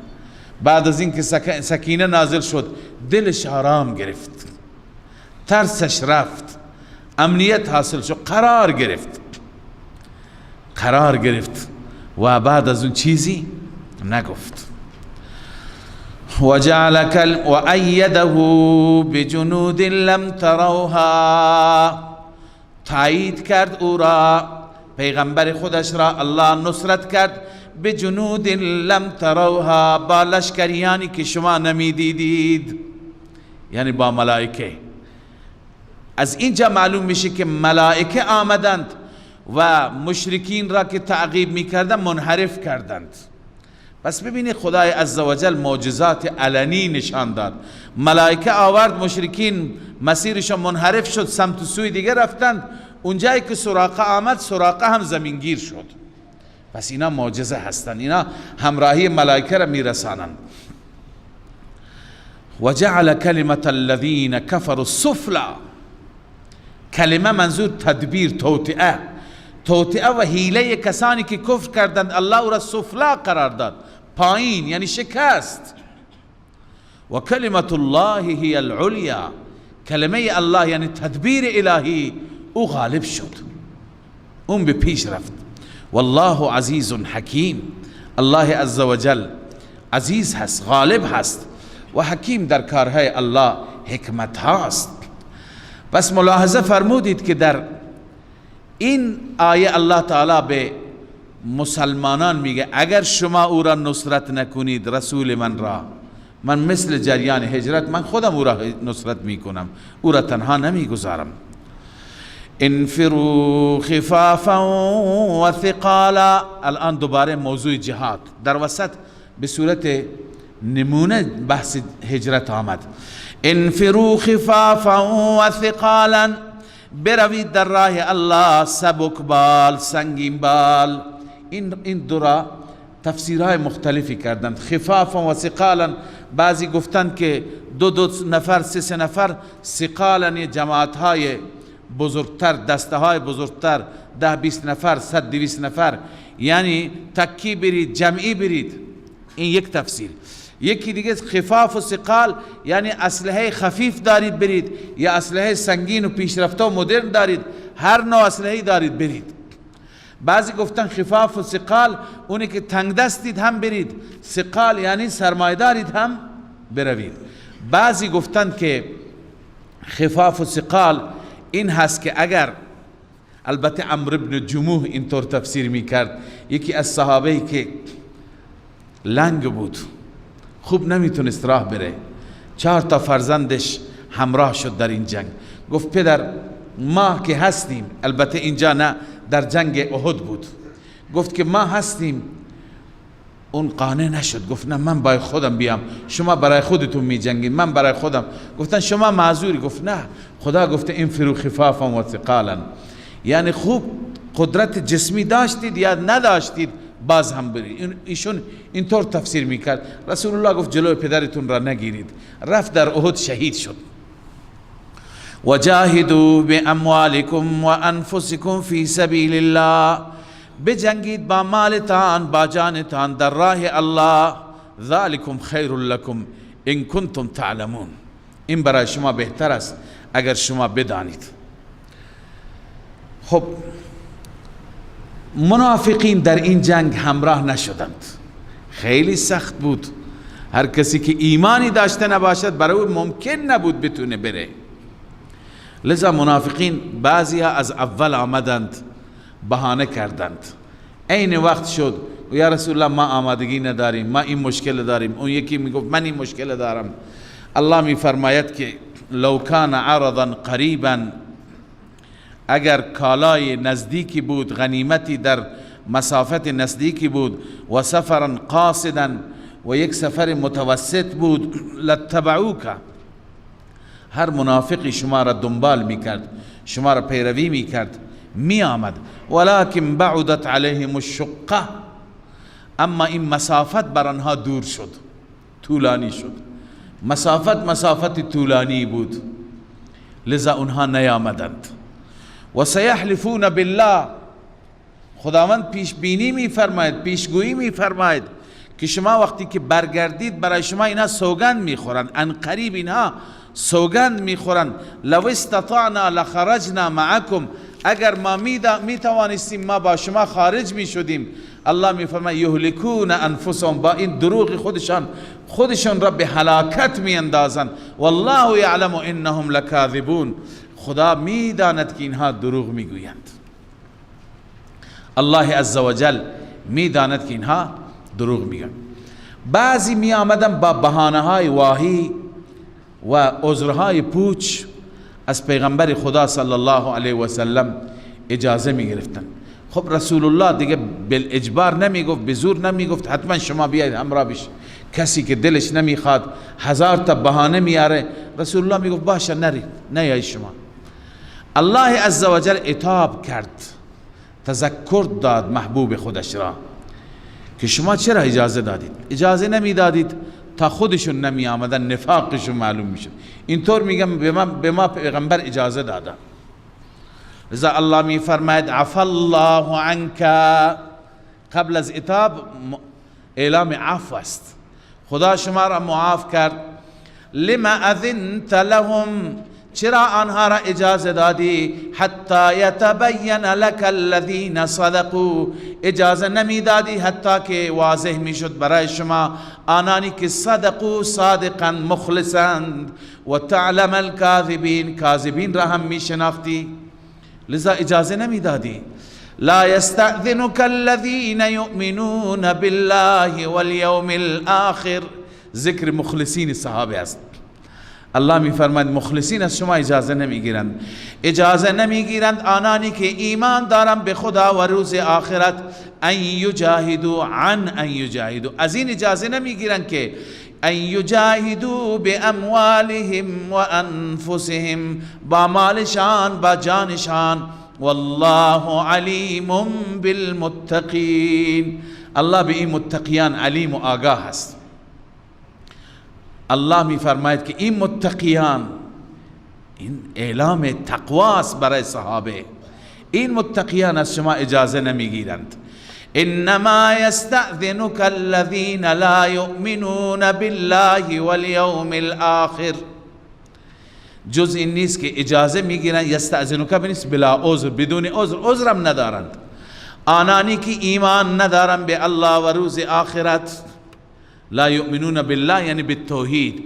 بعد از اینکه سکینه نازل شد دلش آرام گرفت، ترسش رفت، امنیت حاصل شد، قرار گرفت، قرار گرفت و بعد از اون چیزی نگفت. وجعل وأیده بجنود لم تروها، تایید کرد او را، پیغمبر خودش را الله نصرت کرد، بجنود لم تروها، با لشکریانی که شما نمیدیدید، یعنی با ملائکه. از اینجا معلوم میشه که ملائکه آمدند و مشرکین را که تعقیب میکردند منحرف کردند. پس ببینید خدای عزوجل معجزات علنی نشان داد. ملائکه آورد، مشرکین مسیرشان منحرف شد، سمت و سوی دیگه رفتند. اونجایی که سراقه آمد، سراقه هم زمینگیر شد. پس اینا معجزه هستند، اینا همراهی ملائکه را میرسانند. وجعل کلمة الذین کفروا السفلی، کلمه منظور تدبیر، توطئه، توطئه و حیله کسانی که کفر کردند، الله او را سفلا قرار داد، پایین، یعنی شکست. و کلمة الله هی العلیا، کلمه الله یعنی تدبیر الهی، او غالب شد، اون به پیش رفت. والله عزیز حکیم، الله عزوجل عزیز هست، غالب هست و حکیم، در کارهای الله حکمت هاست. پس ملاحظه فرمودید که در این آیه الله تعالی به مسلمانان میگه اگر شما او را نصرت نکنید، رسول من را، من مثل جریان هجرت، من خودم او را نصرت میکنم، او را تنها نمیگذارم. انفروا خفافا و ثقالا. الان دوباره موضوع جهاد در وسط به صورت نمونه بحث هجرت آمد. انفروا خفافا و ثقالا، بروید در راه الله سبک بال، سنگین بال. این دو را تفسیرهای مختلفی کردند. خفافا و ثقالا، بعضی گفتند که دو نفر، سه نفر، ثقالا جماعت های بزرگتر، دسته های بزرگتر، 10-20 نفر، 100-200 نفر، یعنی تکی برید، جمعی برید. این یک تفسیر. یکی دیگه خفاف و ثقال، یعنی اسلحه خفیف دارید برید، یا اسلحه سنگین و پیشرفته و مدرن دارید، هر نوع اسلحه دارید برید. بعضی گفتن خفاف و ثقال اونی که تنگ دستید هم برید، ثقال یعنی سرمایه دارید هم بروید. بعضی گفتن که خفاف و ثقال این هست که اگر، البته عمرو بن جموح اینطور تفسیر میکرد، یکی از صحابه که لنگ بود، خوب نمیتونست راه بره، 4 تا فرزندش همراه شد در این جنگ. گفت پدر ما که هستیم، البته اینجا نه، در جنگ احد بود، گفت که ما هستیم. اون قانع نشد، گفت نه من برای خودم بیام، شما برای خودتون می جنگید، من برای خودم. گفتن شما معذوری. گفت نه، خدا گفته انفروا خفافا و ثقالا، یعنی خوب قدرت جسمی داشتید یا نداشتید باز هم برید. ایشون اینطور تفسیر میکرد. رسول الله گفت جلوی پدرتون را نگیرید. رفت در احد شهید شد. وجاهدوا باموالکم وانفسکم فی سبیل الله، بجنگید با مالتان با جانتان در راه الله. ذالکم خیر لکم ان کنتم تعلمون، این برای شما بهتر است اگر شما بدانید. خب منافقین در این جنگ همراه نشدند، خیلی سخت بود. هر کسی که ایمانی داشته نباشد برای او ممکن نبود بتونه بره. لذا منافقین بعضی ها از اول آمدند، بهانه کردند. عین وقت شد و یا رسول الله ما آمادگی نداریم، ما این مشکل داریم. اون یکی میگفت من این مشکل دارم. الله میفرماید که لو کان عرضا قریبا، اگر کالای نزدیکی بود، غنیمتی در مسافت نزدیکی بود، و سفرا قاصدا، و یک سفر متوسط بود، لاتبعوک، هر منافقی شما را دنبال میکرد، شما را پیروی میکرد، میآمد. ولكن بعدت علیهم الشقه، اما این مسافت بر آنها دور شد، طولانی شد، مسافت طولانی بود، لذا اونها نیامدند. و سیحلفون بالله، خداوند پیش بینی میفرماید، پیشگویی میفرماید که شما وقتی که برگردید برای شما اینا سوگند میخورند، ان قریب اینها سوگند میخورند. لو استطعنا لخرجنا معکم، اگر ما میتوانستیم ما با شما خارج میشدیم. الله میفرماید یهلکون انفسهم، با این دروغ خودشان خودشان را به هلاکت میاندازند. والله یعلم انهم لکاذبون، خدا میداند که اینها دروغ میگویند. الله عزوجل میداند که اینها دروغ میگویند. بعضی می آمدن با بهانه های واهی و عذرهای پوچ از پیغمبر خدا صلی الله علیه و سلم اجازه می گرفتن. خب رسول الله دیگه بالاجبار نمی گفت، به زور نمی گفت حتما شما بیاید همراه بش. کسی که دلش نمیخواد هزار تا بهانه میاره، رسول الله میگفت باشه نرید، نیای شما. الله عزوجل عتاب کرد، تذکر داد محبوب خودش را که شما چرا اجازه دادید؟ اجازه نمیدادید تا خودشون نمی آمدن، نفاقشون معلوم میشد. اینطور میگم به ما پیغمبر اجازه داده. لذا الله می فرماید عفا الله عنک، قبل از عتاب اعلام عفو است. خدا شما را معاف کرد. لما اذنت لهم، چرا آنها را اجازه دادی؟ حتی یتبین لك الذین صدقوا، اجازه نمیدادی حتی که واضح میشد برای شما آنانی که صدقوا صادقا مخلصند، و تعلم الکاذبین، کاذبین را هم میشناختی، لذا اجازه نمیدادی. لا يستأذنك الذين يؤمنون بالله واليوم الآخر، ذکر مخلصین صحابه است. الله میفرماید مخلصین از شما اجازه نمیگیرند، اجازه نمیگیرند آنانی که ایمان دارند به خدا و روز آخرت، ان یجاهدوا، عن ان یجاهدوا، از این اجازه نمیگیرند که ان یجاهدوا باموالهم و انفسهم، با مالشان با جانشان. والله علیم بالمتقین، الله به این متقیان علیم و آگاه است. الله می فرماید که این متقیان، این اعلام تقواست برای صحابه، این متقیان از شما اجازه نمیگیرند. انما یستأذنک الذین لا یؤمنون بالله والیوم الآخر، جز این نیست که اجازه میگیرند. یستأذنک نیست بلا عذر، بدون عذر، عذرم ندارند. آنانی که ایمان ندارند به الله و روز آخرت، لا یؤمنون بالله یعنی بالتوحید،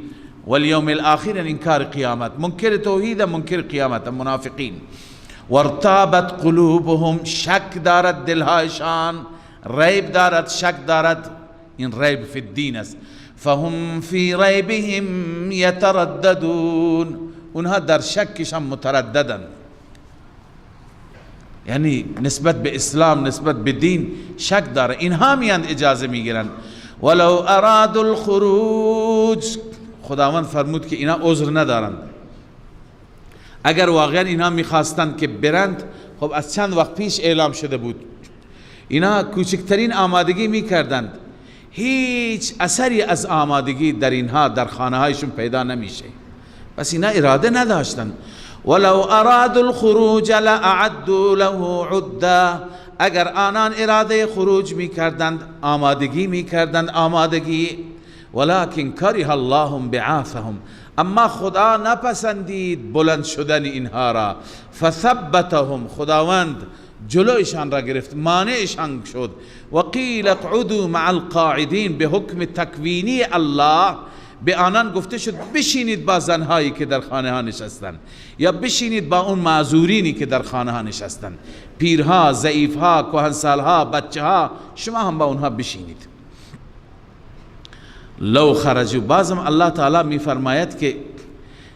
والیوم الاخر یعنی انکار قیامت، منکر توحید، منکر قیامت، منافقین. وارتابت قلوبهم، شک دارد دلهایشان، ریب دارد، شک دارد، این ریب فی الدین است. فهم فی ریبهم یترددون، اونها در شکشان مترددند، یعنی نسبت به اسلام، نسبت به دین شک داره. اینها میاند اجازه میگیرند. ولو ارادوا الخروج، خداوند فرمود که اینا عذر ندارند. اگر واقعا اینا میخواستند که برند، خب از چند وقت پیش اعلام شده بود، اینا کوچکترین آمادگی میکردند، هیچ اثری از آمادگی در اینها در خانه هایشون پیدا نمیشه، پس اینا اراده نداشتند. ولو ارادوا الخروج لأعدوا له عدا، اگر آنان اراده خروج میکردند، آمادگی میکردند، آمادگی. ولكن کره الله بعاثهم، اما خدا نپسندید بلند شدن اینها را. فثبتهم، خداوند جلویشان را گرفت، مانعشان شد. و قیل اقعدوا مع القاعدین، به حکم تکوینی الله به آنان گفته شد بشینید با زنهایی که در خانه ها نشستند، یا بشینید با اون معذورینی که در خانه ها نشستند، پیرها، ضعیفها، کهنسالها، بچه ها، شما هم با اونها بشینید. لو خرجوا، بازم الله تعالی میفرماید که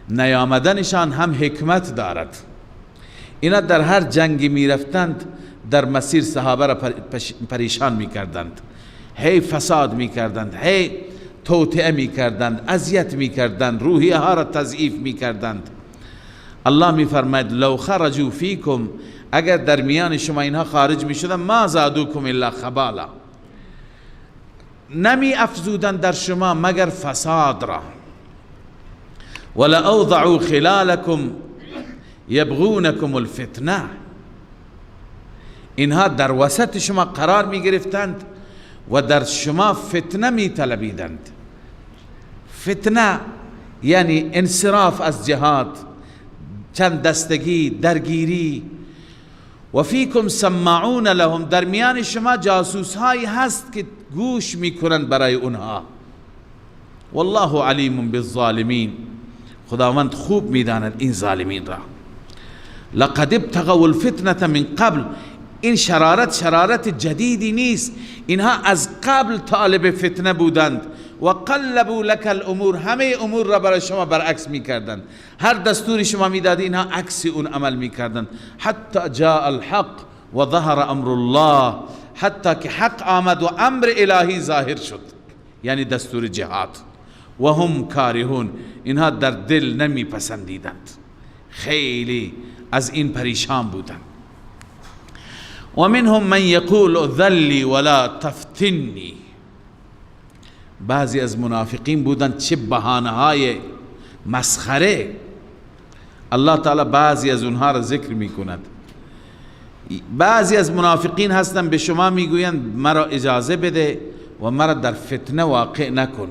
نیامدنشان هم حکمت دارد. اینا در هر جنگی میرفتند در مسیر صحابه را پریشان میکردند، هی فساد میکردند، هی توطئه میکردند، اذیت میکردند، روحیه ها را تضعیف میکردند. الله میفرماید لو خرجوا فیکم، اگر در میان شما اینها خارج میشدند، ما زادوکم الا خبالا، نمی افزودند در شما مگر فساد را. ولأوضعوا خلالکم یبغونکم الفتنه، اینها در وسط شما قرار می گرفتند و در شما فتنه می طلبیدند. فتنه یعنی انصراف از جهاد، چند دستگی، درگیری. و فیکم سماعون لهم، در میان شما جاسوس هایی هست که گوش میکنند برای اونها. والله علیم بالظالمین، خداوند خوب میداند این ظالمین را. لقد ابتغوا الفتنة من قبل، این شرارت شرارت جدیدی نیست، اینها از قبل طالب فتنه بودند. و قلبوا لك الامور، همه امور را برای شما برعکس میکردند، هر دستوری شما میدادی اینها عکس اون عمل میکردند. حتی جاء الحق و ظهر امر الله، حتی که حق آمد و امر الهی ظاهر شد، یعنی دستور جهاد. و هم کارهون، اینها در دل نمیپسندیدند، خیلی از این پریشان بودند. و منهم من یقول ذلی ولا تفتنی، بعضی از منافقین بودند چه بهانه های مسخره. الله تعالی بعضی از اونها را ذکر میکند. بعضی از منافقین هستند به شما میگویند مرا اجازه بده و مرا در فتنه واقع نکن،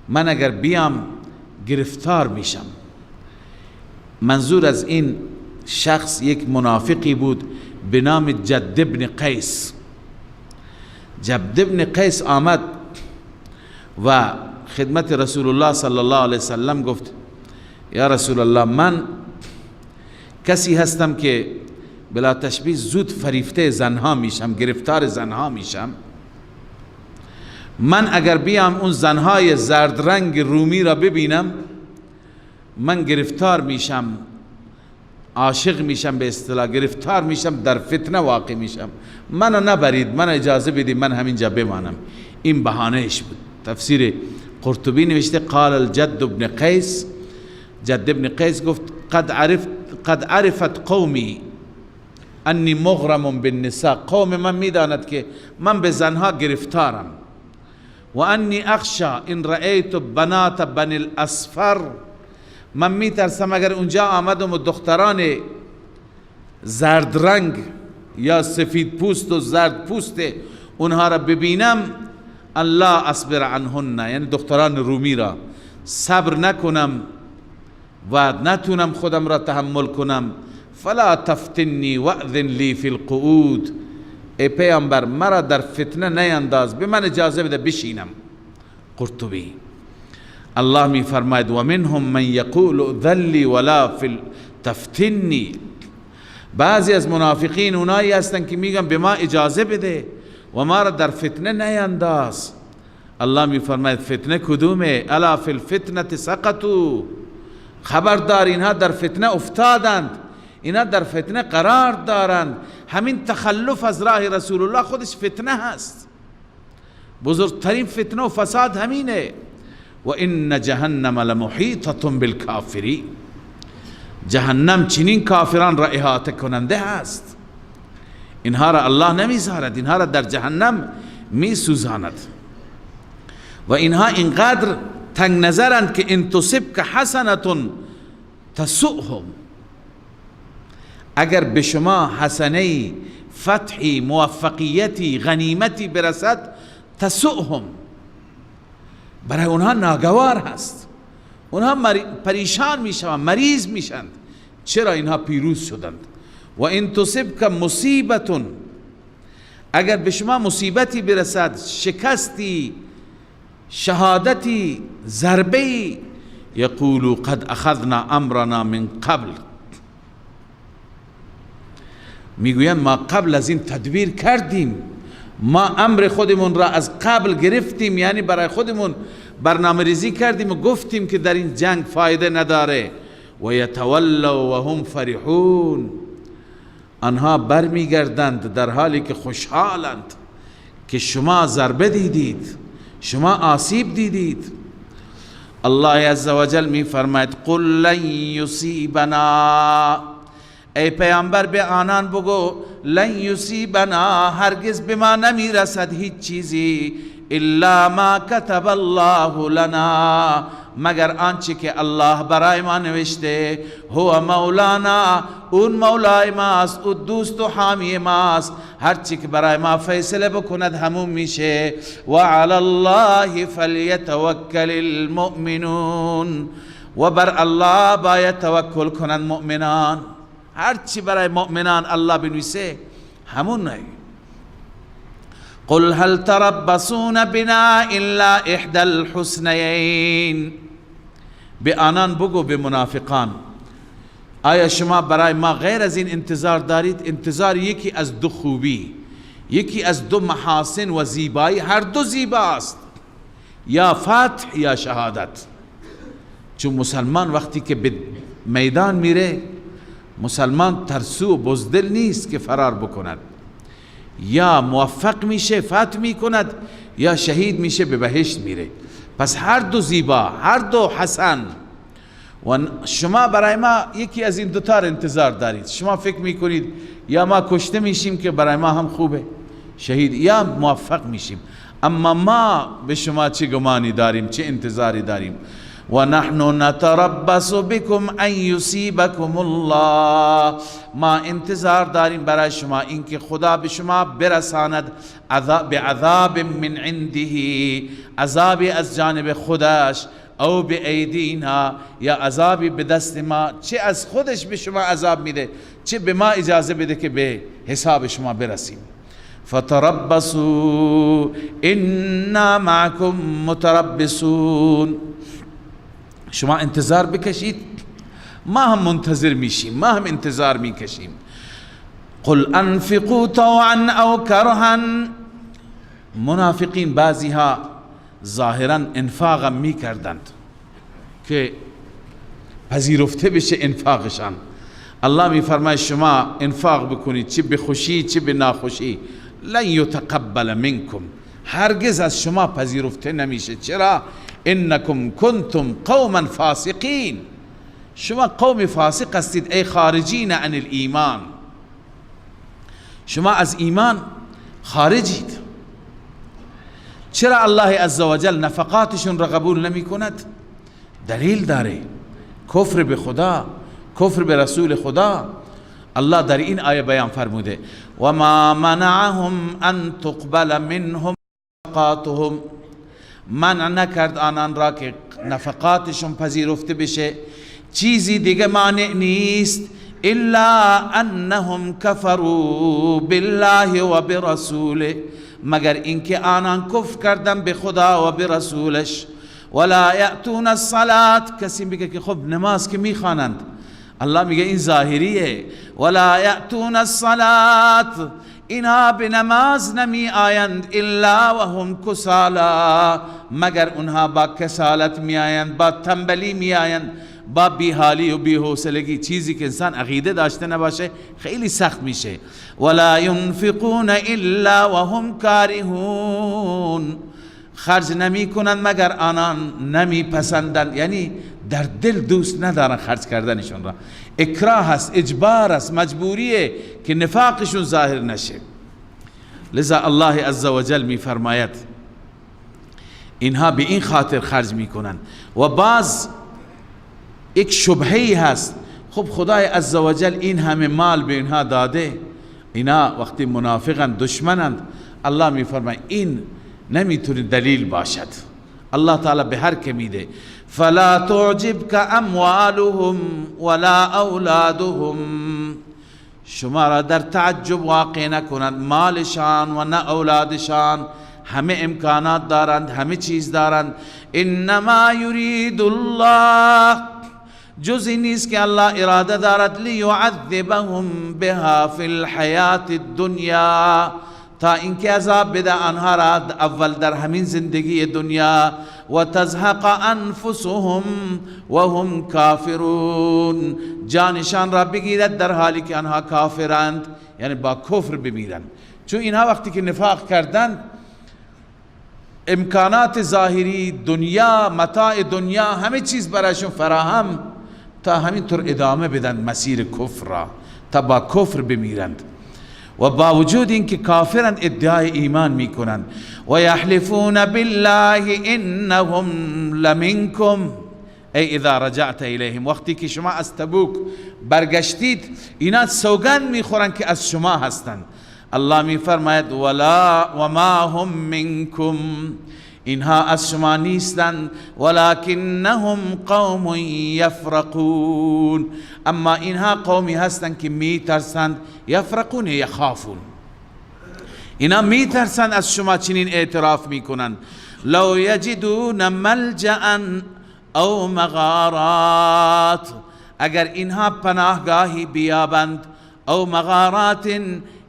من اگر بیام گرفتار میشم. منظور از این شخص یک منافقی بود به نام جد ابن قیس. جد ابن قیس آمد و خدمت رسول الله صلی الله علیه وسلم گفت یا رسول الله، من کسی هستم که بلا تشبیه زود فریفته زنها میشم، گرفتار زنها میشم. من اگر بیام اون زنهای زرد رنگ رومی را ببینم من گرفتار میشم، عاشق میشم، به اصطلاح گرفتار میشم، در فتنه واقع میشم. منو نبرید، من اجازه بدید من همینجا بمانم. این بهانهش بود. تفسیر قرطبی نوشته قال الجد ابن قیس، جد ابن قیس گفت قد عرفت قومی انی مغرم بالنساء، قوم من میداند که من به زنها گرفتارم. و انی اخشا ان رأیت بنات بنی الاصفر، من میترسم اگر اونجا آمدم و دختران زرد رنگ یا سفید پوست و زرد پوست اونها را ببینم، الله اصبر عنهن، یعنی دختران رومی را صبر نکنم و نتونم خودم را تحمل کنم. فلا تفتنی واذن لی فی القعود، ای پیامبر مرا در فتنه نینداز، به من اجازه بده بشینم. قرطبی الله می فرماید و منهم من یقول ذلی ولا تفتنی، بعضی از منافقین اونایی هستند که میگن به ما اجازه بده و ما را در فتنه نینداز. الله می فرماید فتنه کدومه؟ الا فی الفتنه سقطوا، خبردار اینها در فتنه افتادند، اینها در فتنه قرار دارند. همین تخلف از راه رسول الله خودش فتنه هست، بزرگترین فتنه و فساد همینه. و ان جهنم لمحیطه بالکافرین، جهنم چنین کافران را احاطه کننده هست، اینها را الله نمیذارد، اینها را در جهنم میسوزاند. و اینها اینقدر تنگ نظرند که ان تصبک حسنة تسؤهم، اگر به شما حسنه، فتحی، موفقیتی، غنیمتی برسد، تسؤهم، برای اونها ناگوار هست، اونها پریشان میشوند، مریض میشند. چرا اینها پیروز شدند؟ و ان تصبک مصیبت، اگر به شما مصیبتی برسد، شکستی، شهادتی، ضربه، یقولوا قد اخذنا امرنا من قبل، میگویند ما قبل از این تدبیر کردیم، ما امر خودمون را از قبل گرفتیم، یعنی برای خودمون برنامه ریزی کردیم و گفتیم که در این جنگ فایده نداره. و یتولوا و هم فرحون، آنها برمیگردند در حالی که خوشحالند که شما ضربه دیدید، شما آسیب دیدید. الله عزوجل می فرماید قل لن یصیبنا، ای پیامبر به آنان بگو لن یصیبنا، هرگز به ما نمیرسد هیچ چیزی، الا ما کتب الله لنا، مگر آنچه که الله برای ما نوشته. هو مولانا، اون مولای ماست، او دوست و حامی ماست، هرچی که برای ما فیصله بکند همون میشه. و علی الله فلیتوکل المؤمنون، و بر الله باید توکل کنند مؤمنان. هرچی برای مؤمنان الله بنویسه همون. نه قل هل تربصون بنا الا احدى الحسنیین، به آنان بگو، به منافقان، آیا شما برای ما غیر از این انتظار دارید؟ انتظار یکی از دو خوبی، یکی از دو محاسن و زیبایی، هر دو زیباست، یا فتح یا شهادت. چون مسلمان وقتی که به میدان میره، مسلمان ترسو و بزدل نیست که فرار بکند، یا موفق میشه فتح میکند، یا شهید میشه به بهشت میره. پس هر دو زیبا، هر دو حسن، و شما برای ما یکی از این دوتا انتظار دارید. شما فکر میکنید یا ما کشته میشیم که برای ما هم خوبه شهید، یا موفق میشیم. اما ما به شما چه گمانی داریم، چه انتظاری داریم؟ و نحن نتربص بكم ان یصیبکم الله، ما انتظار داریم برای شما اینکه خدا به شما برساند بعذاب من عنده، عذابی از جانب خودش، او به ایدینا، یا عذابی به دست ما، چه از خودش به شما عذاب میده، چه به ما اجازه بده که به حساب شما برسیم. فتربصوا انا معکم متربصون، شما انتظار بکشید، ما هم منتظر میشیم، ما هم انتظار میکشیم. قل انفقوا طوعا او کرها، منافقین بعضی ها ظاهرا انفاق میکردند که پذیرفته بشه انفاقشان. الله میفرماید شما انفاق بکنید، چه به خوشی چه به ناخوشی، لن یتقبل منکم، هرگز از شما پذیرفته نمیشه. چرا؟ انکم کنتم قوما فاسقین، شما قوم فاسق هستید، ای خارجین عن الایمان، شما از ایمان خارجید. چرا الله عزوجل نفقاتشون را قبول نمی کند؟ دلیل داره، کفر به خدا، کفر به رسول خدا. الله در این آیه بیان فرموده و ما منعهم ان تقبل منهم نفقاتهم، منع نکرد آنان را که نفقاتشون پذیرفته بشه، چیزی دیگه مانع نیست، الا انهم کفروا بالله و برسوله، مگر اینکه آنان کفر کردن به خدا و به رسولش. ولا یأتون الصلاة، کسی میگه که خب نماز که میخوانند، الله میگه این ظاهریه. ولا یأتون الصلاة، اینها به نماز نمی آیند، الا وهم کسالا، مگر اونها با کسالت می آیند، با تنبلی می آیند، با بیحالی و بی‌حوصلگی. چیزی که انسان عقیده داشته نباشه خیلی سخت میشه. ولا ينفقون الا وهم کارهون، خرج نمی کنند مگر آنان نمی پسندند، یعنی در دل دوست ندارن خرج کردنشون را، اکراه است، اجبار است، مجبوریه که نفاقشون ظاهر نشه. لذا الله عزوجل می فرماید اینها به این خاطر خرج می کنند. و باز یک شبهی هست، خب خدای عزوجل این همه مال به اینها داده، اینا وقتی منافقند دشمنند، الله می فرماید این نمیتونه دلیل باشد. الله تعالی به هر که میده. فلا تعجبک اموالهم ولا اولادهم، شما را در تعجب واقع نکنند مالشان و نه اولادشان. همه امکانات دارند، همه چیز دارند. انما یرید الله، جز این نیست که الله اراده دارد، لیعذبهم بها فی الحیات الدنیا، تا اینکه عذاب بده آنها را اول در همین زندگی دنیا، و تزهق انفسهم و هم کافرون، جانشان را بگیرد در حالی که آنها کافرند، یعنی با کفر بمیرند. چون اینها وقتی که نفاق کردند، امکانات ظاهری دنیا، متاع دنیا، همه چیز برایشون فراهم، تا همینطور ادامه بدن مسیر کفر را، تا با کفر بمیرند. و با وجود اینکه کافرند ادعای ایمان میکنند. و یحلفون بالله انهم لمنکم، ای اذا رجعت الیهم، وقتی که شما از تبوک برگشتید اینا سوگند میخورند که از شما هستند. الله میفرماید ولا وما هم منکم، اینها از شما نیستند، ولکنهم قوم یفرقون، اما اینها قومی هستند که میترسند. یفرقون یخافون، اینا میترسند از شما، چنین اعتراف میکنند. لو یجدون ملجأ او مغارات، اگر اینها پناهگاهی بیابند، او مغارات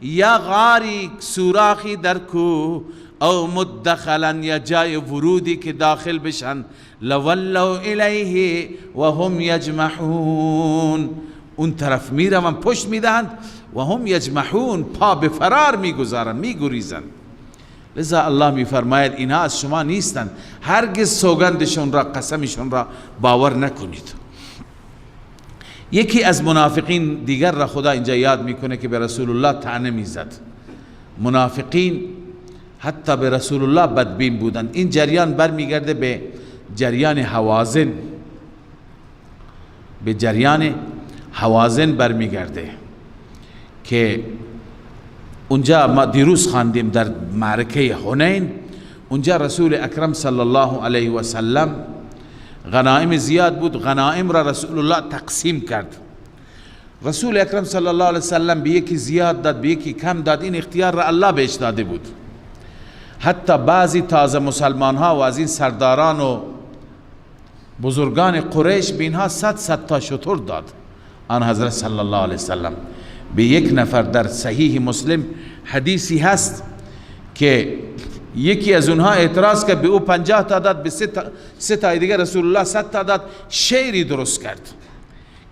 یا غاری سوراخی در کوه، او مدخلا یا جای ورودی که داخل بشن، لولوا الیه و هم یجمحون، اون طرف میروند، پشت میدهند، و هم یجمحون، پا به فرار میگذارند، میگریزند. لذا الله میفرماید اینها از شما نیستند، هرگز سوگندشون را، قسمشون را باور نکنید. یکی از منافقین دیگر را خدا اینجا یاد میکنه که به رسول الله طعنه میزد. منافقین حتی به رسول الله بدبین بودند. این جریان برمیگرده به جریان هوازن، به جریان هوازن برمیگرده که اونجا ما دیروز خواندیم در معرکه حنین. اونجا رسول اکرم صلی الله علیه و سلم غنائم زیاد بود، غنائم را رسول الله تقسیم کرد. رسول اکرم صلی الله علیه و سلم به یکی زیاد داد، به یکی کم داد، این اختیار را الله بهش داده بود. حتی بعضی تازه مسلمان ها و از این سرداران و بزرگان قریش به اینها 100 تا شتر داد. آن حضرت صلی الله علیه وسلم به یک نفر، در صحیح مسلم حدیثی هست که یکی از اونها اعتراض کرد، به او 50 تا داد، به سه تا دیگر رسول الله 100 تا داد. شعری درست کرد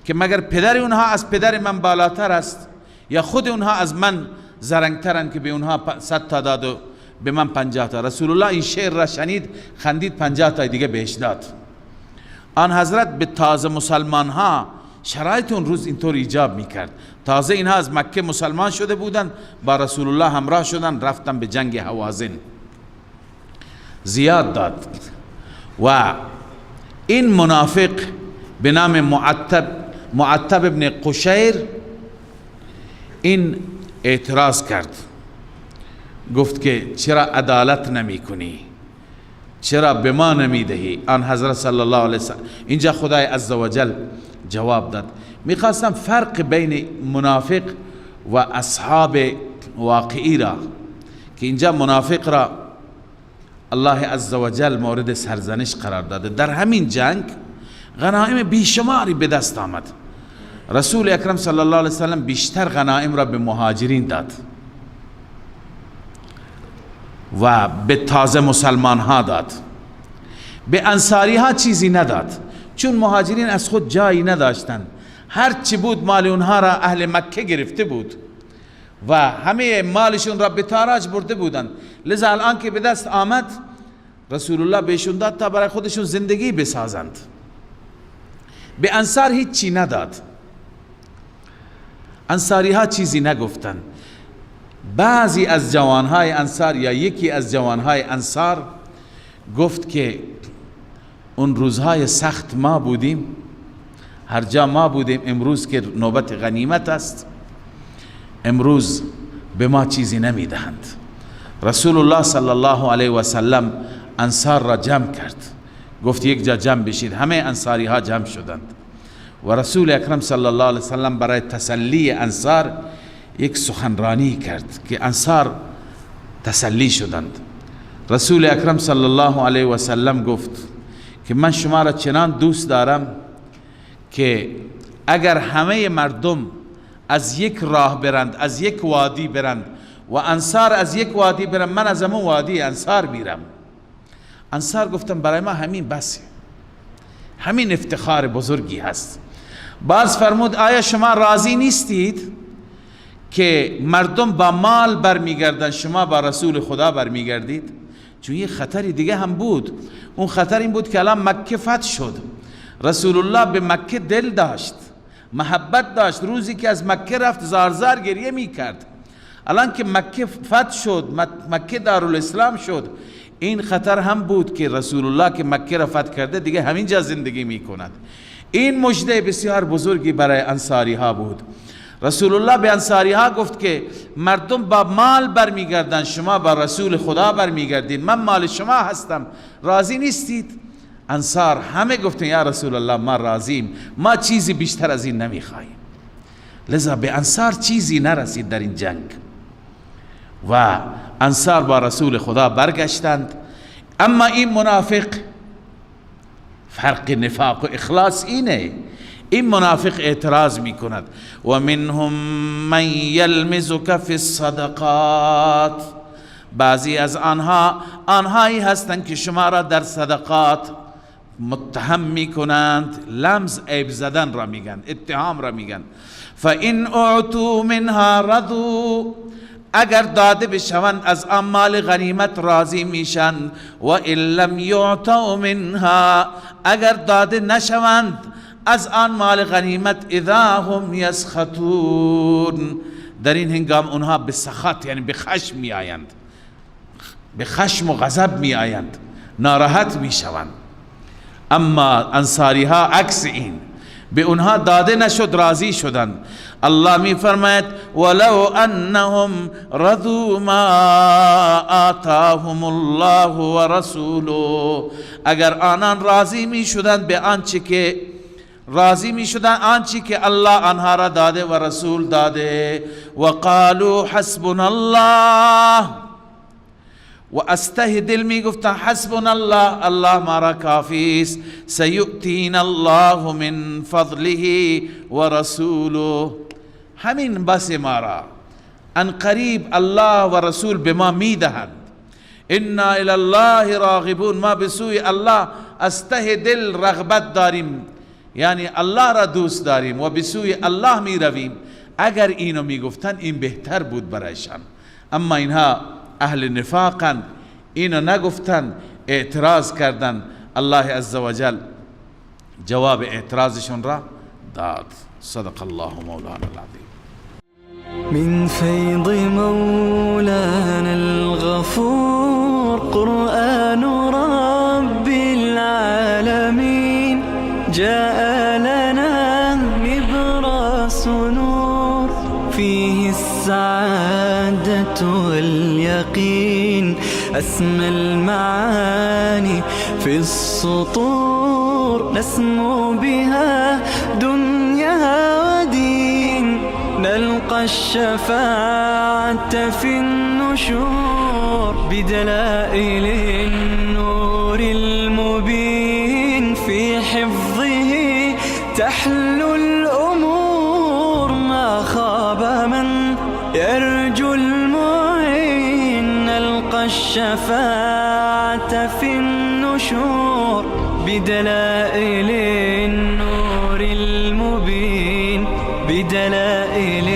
که مگر پدر اونها از پدر من بالاتر است یا خود اونها از من زرنگترند که به اونها 100 تا داد و به من 50 تا. رسول الله این شعر را شنید، خندید، 50 تا دیگه بهش داد. آن حضرت به تازه مسلمان ها، شرایط اون روز اینطور ایجاب میکرد، تازه اینها از مکه مسلمان شده بودند، با رسول الله همراه شدن، رفتن به جنگ هوازن، زیاد داد. و این منافق به نام معتب ابن قشیر این اعتراض کرد، گفت که چرا عدالت نمی کنی، چرا به ما نمی دهی؟ آن حضرت صلی الله علیه وسلم اینجا خدای عزوجل جواب داد. میخواستم فرق بین منافق و اصحاب واقعی را، که اینجا منافق را الله عزوجل مورد سرزنش قرار داده. در همین جنگ غنائم بیشماری به دست آمد. رسول اکرم صلی الله علیه وسلم بیشتر غنائم را به مهاجرین داد و به تازه مسلمان ها داد، به انصاری ها چیزی نداد، چون مهاجرین از خود جایی نداشتند، هر چی بود مال اونها را اهل مکه گرفته بود و همه مالشون را به تاراج برده بودند. لذا الان که به دست آمد رسول الله بهشون داد تا برای خودشون زندگی بسازند. به انصار هیچی نداد، انصاری ها چیزی نگفتند. بعضی از جوانهای انصار یا یکی از جوانهای انصار گفت که اون روزهای سخت ما بودیم، هر جا ما بودیم، امروز که نوبت غنیمت است، امروز به ما چیزی نمیدهند. رسول الله صلی الله علیه و سلم انصار را جمع کرد، گفت یک جا جمع بشید. همه انصاری ها جمع شدند و رسول اکرم صلی الله علیه و سلم برای تسلی انصار یک سخنرانی کرد که انصار تسلی شدند. رسول اکرم صلی الله علیه و سلم گفت که من شما را چنان دوست دارم که اگر همه مردم از یک راه برند، از یک وادی برند و انصار از یک وادی برند، من از همون وادی انصار میرم. انصار گفتم برای ما همین بسه، همین افتخار بزرگی هست. باز فرمود آیا شما راضی نیستید که مردم با مال برمیگردن، شما با رسول خدا برمیگردید؟ چون یه خطری دیگه هم بود. اون خطر این بود که الان مکه فتح شد، رسول الله به مکه دل داشت، محبت داشت، روزی که از مکه رفت زارزار گریه میکرد. الان که مکه فتح شد، مکه دارالاسلام شد، این خطر هم بود که رسول الله که مکه را فتح کرده دیگه همینجا زندگی میکند. این مژده بسیار بزرگی برای انصاری ها بود. رسول الله به انصاری ها گفت که مردم با مال برمیگردن، شما با رسول خدا برمیگردین، من مال شما هستم، راضی نیستید؟ انصار همه گفتن یا رسول الله ما راضیم، ما چیزی بیشتر از این نمیخواهیم. لذا به انصار چیزی نرسید در این جنگ و انصار با رسول خدا برگشتند. اما این منافق، فرق نفاق و اخلاص اینه، این منافق اعتراض میکند. و منهم من یلمزک فی الصدقات، بعضی از آنها آنهایی هستند که شما را در صدقات متهم میکنند. لمز عیب زدن را میگن، اتهام را میگن. فإن اعطوا منها رضوا، اگر داده بشوند از آن مال غنیمت راضی میشن. و ان لم یعطوا منها، اگر داده نشوند از آن مال غنیمت، اذا هم یسخطون، در این هنگام اونها به سخط یعنی به خشم می آیند، به خشم و غضب می آیند، ناراحت می شوند. اما انصاری ها عکس این، به اونها داده نشد راضی شدند. الله می فرماید ولو انهم رضوا ما آتاهم الله ورسوله، اگر آنان راضی می شدند به آنچه که راضی می شدند، آنچه که الله آنها را داده و رسول داده. و قالوا حسبنا الله، و از ته دل می گفتن حسبنا الله، الله ما را کافی است. سیؤتینا الله من فضله و رسوله، همین بس ما را، ان قریب الله و رسول به ما می دهند. انا الی الله راغبون، ما به سوی الله از ته دل رغبت داریم، یعنی الله را دوست داریم و به سوی الله می رویم. اگر اینو می گفتن این بهتر بود برایشان. اما اینها اهل نفاقند، اینو نگفتن، اعتراض کردن. الله عزوجل جواب اعتراضشون را داد. صدق الله مولانا العظیم. من فیض مولانا الغفور قرآن رب العالمین جاء لنا نبراس نور فيه السعادة واليقين أسمى المعاني في السطور نسمو بها دنيا ودين نلقى الشفاعة في النشور بدلائل النور المبين في حفظه تحلو الأمور ما خاب من يرجو المعين نلقى الشفاعة في النشور بدلائل النور المبين بدلائل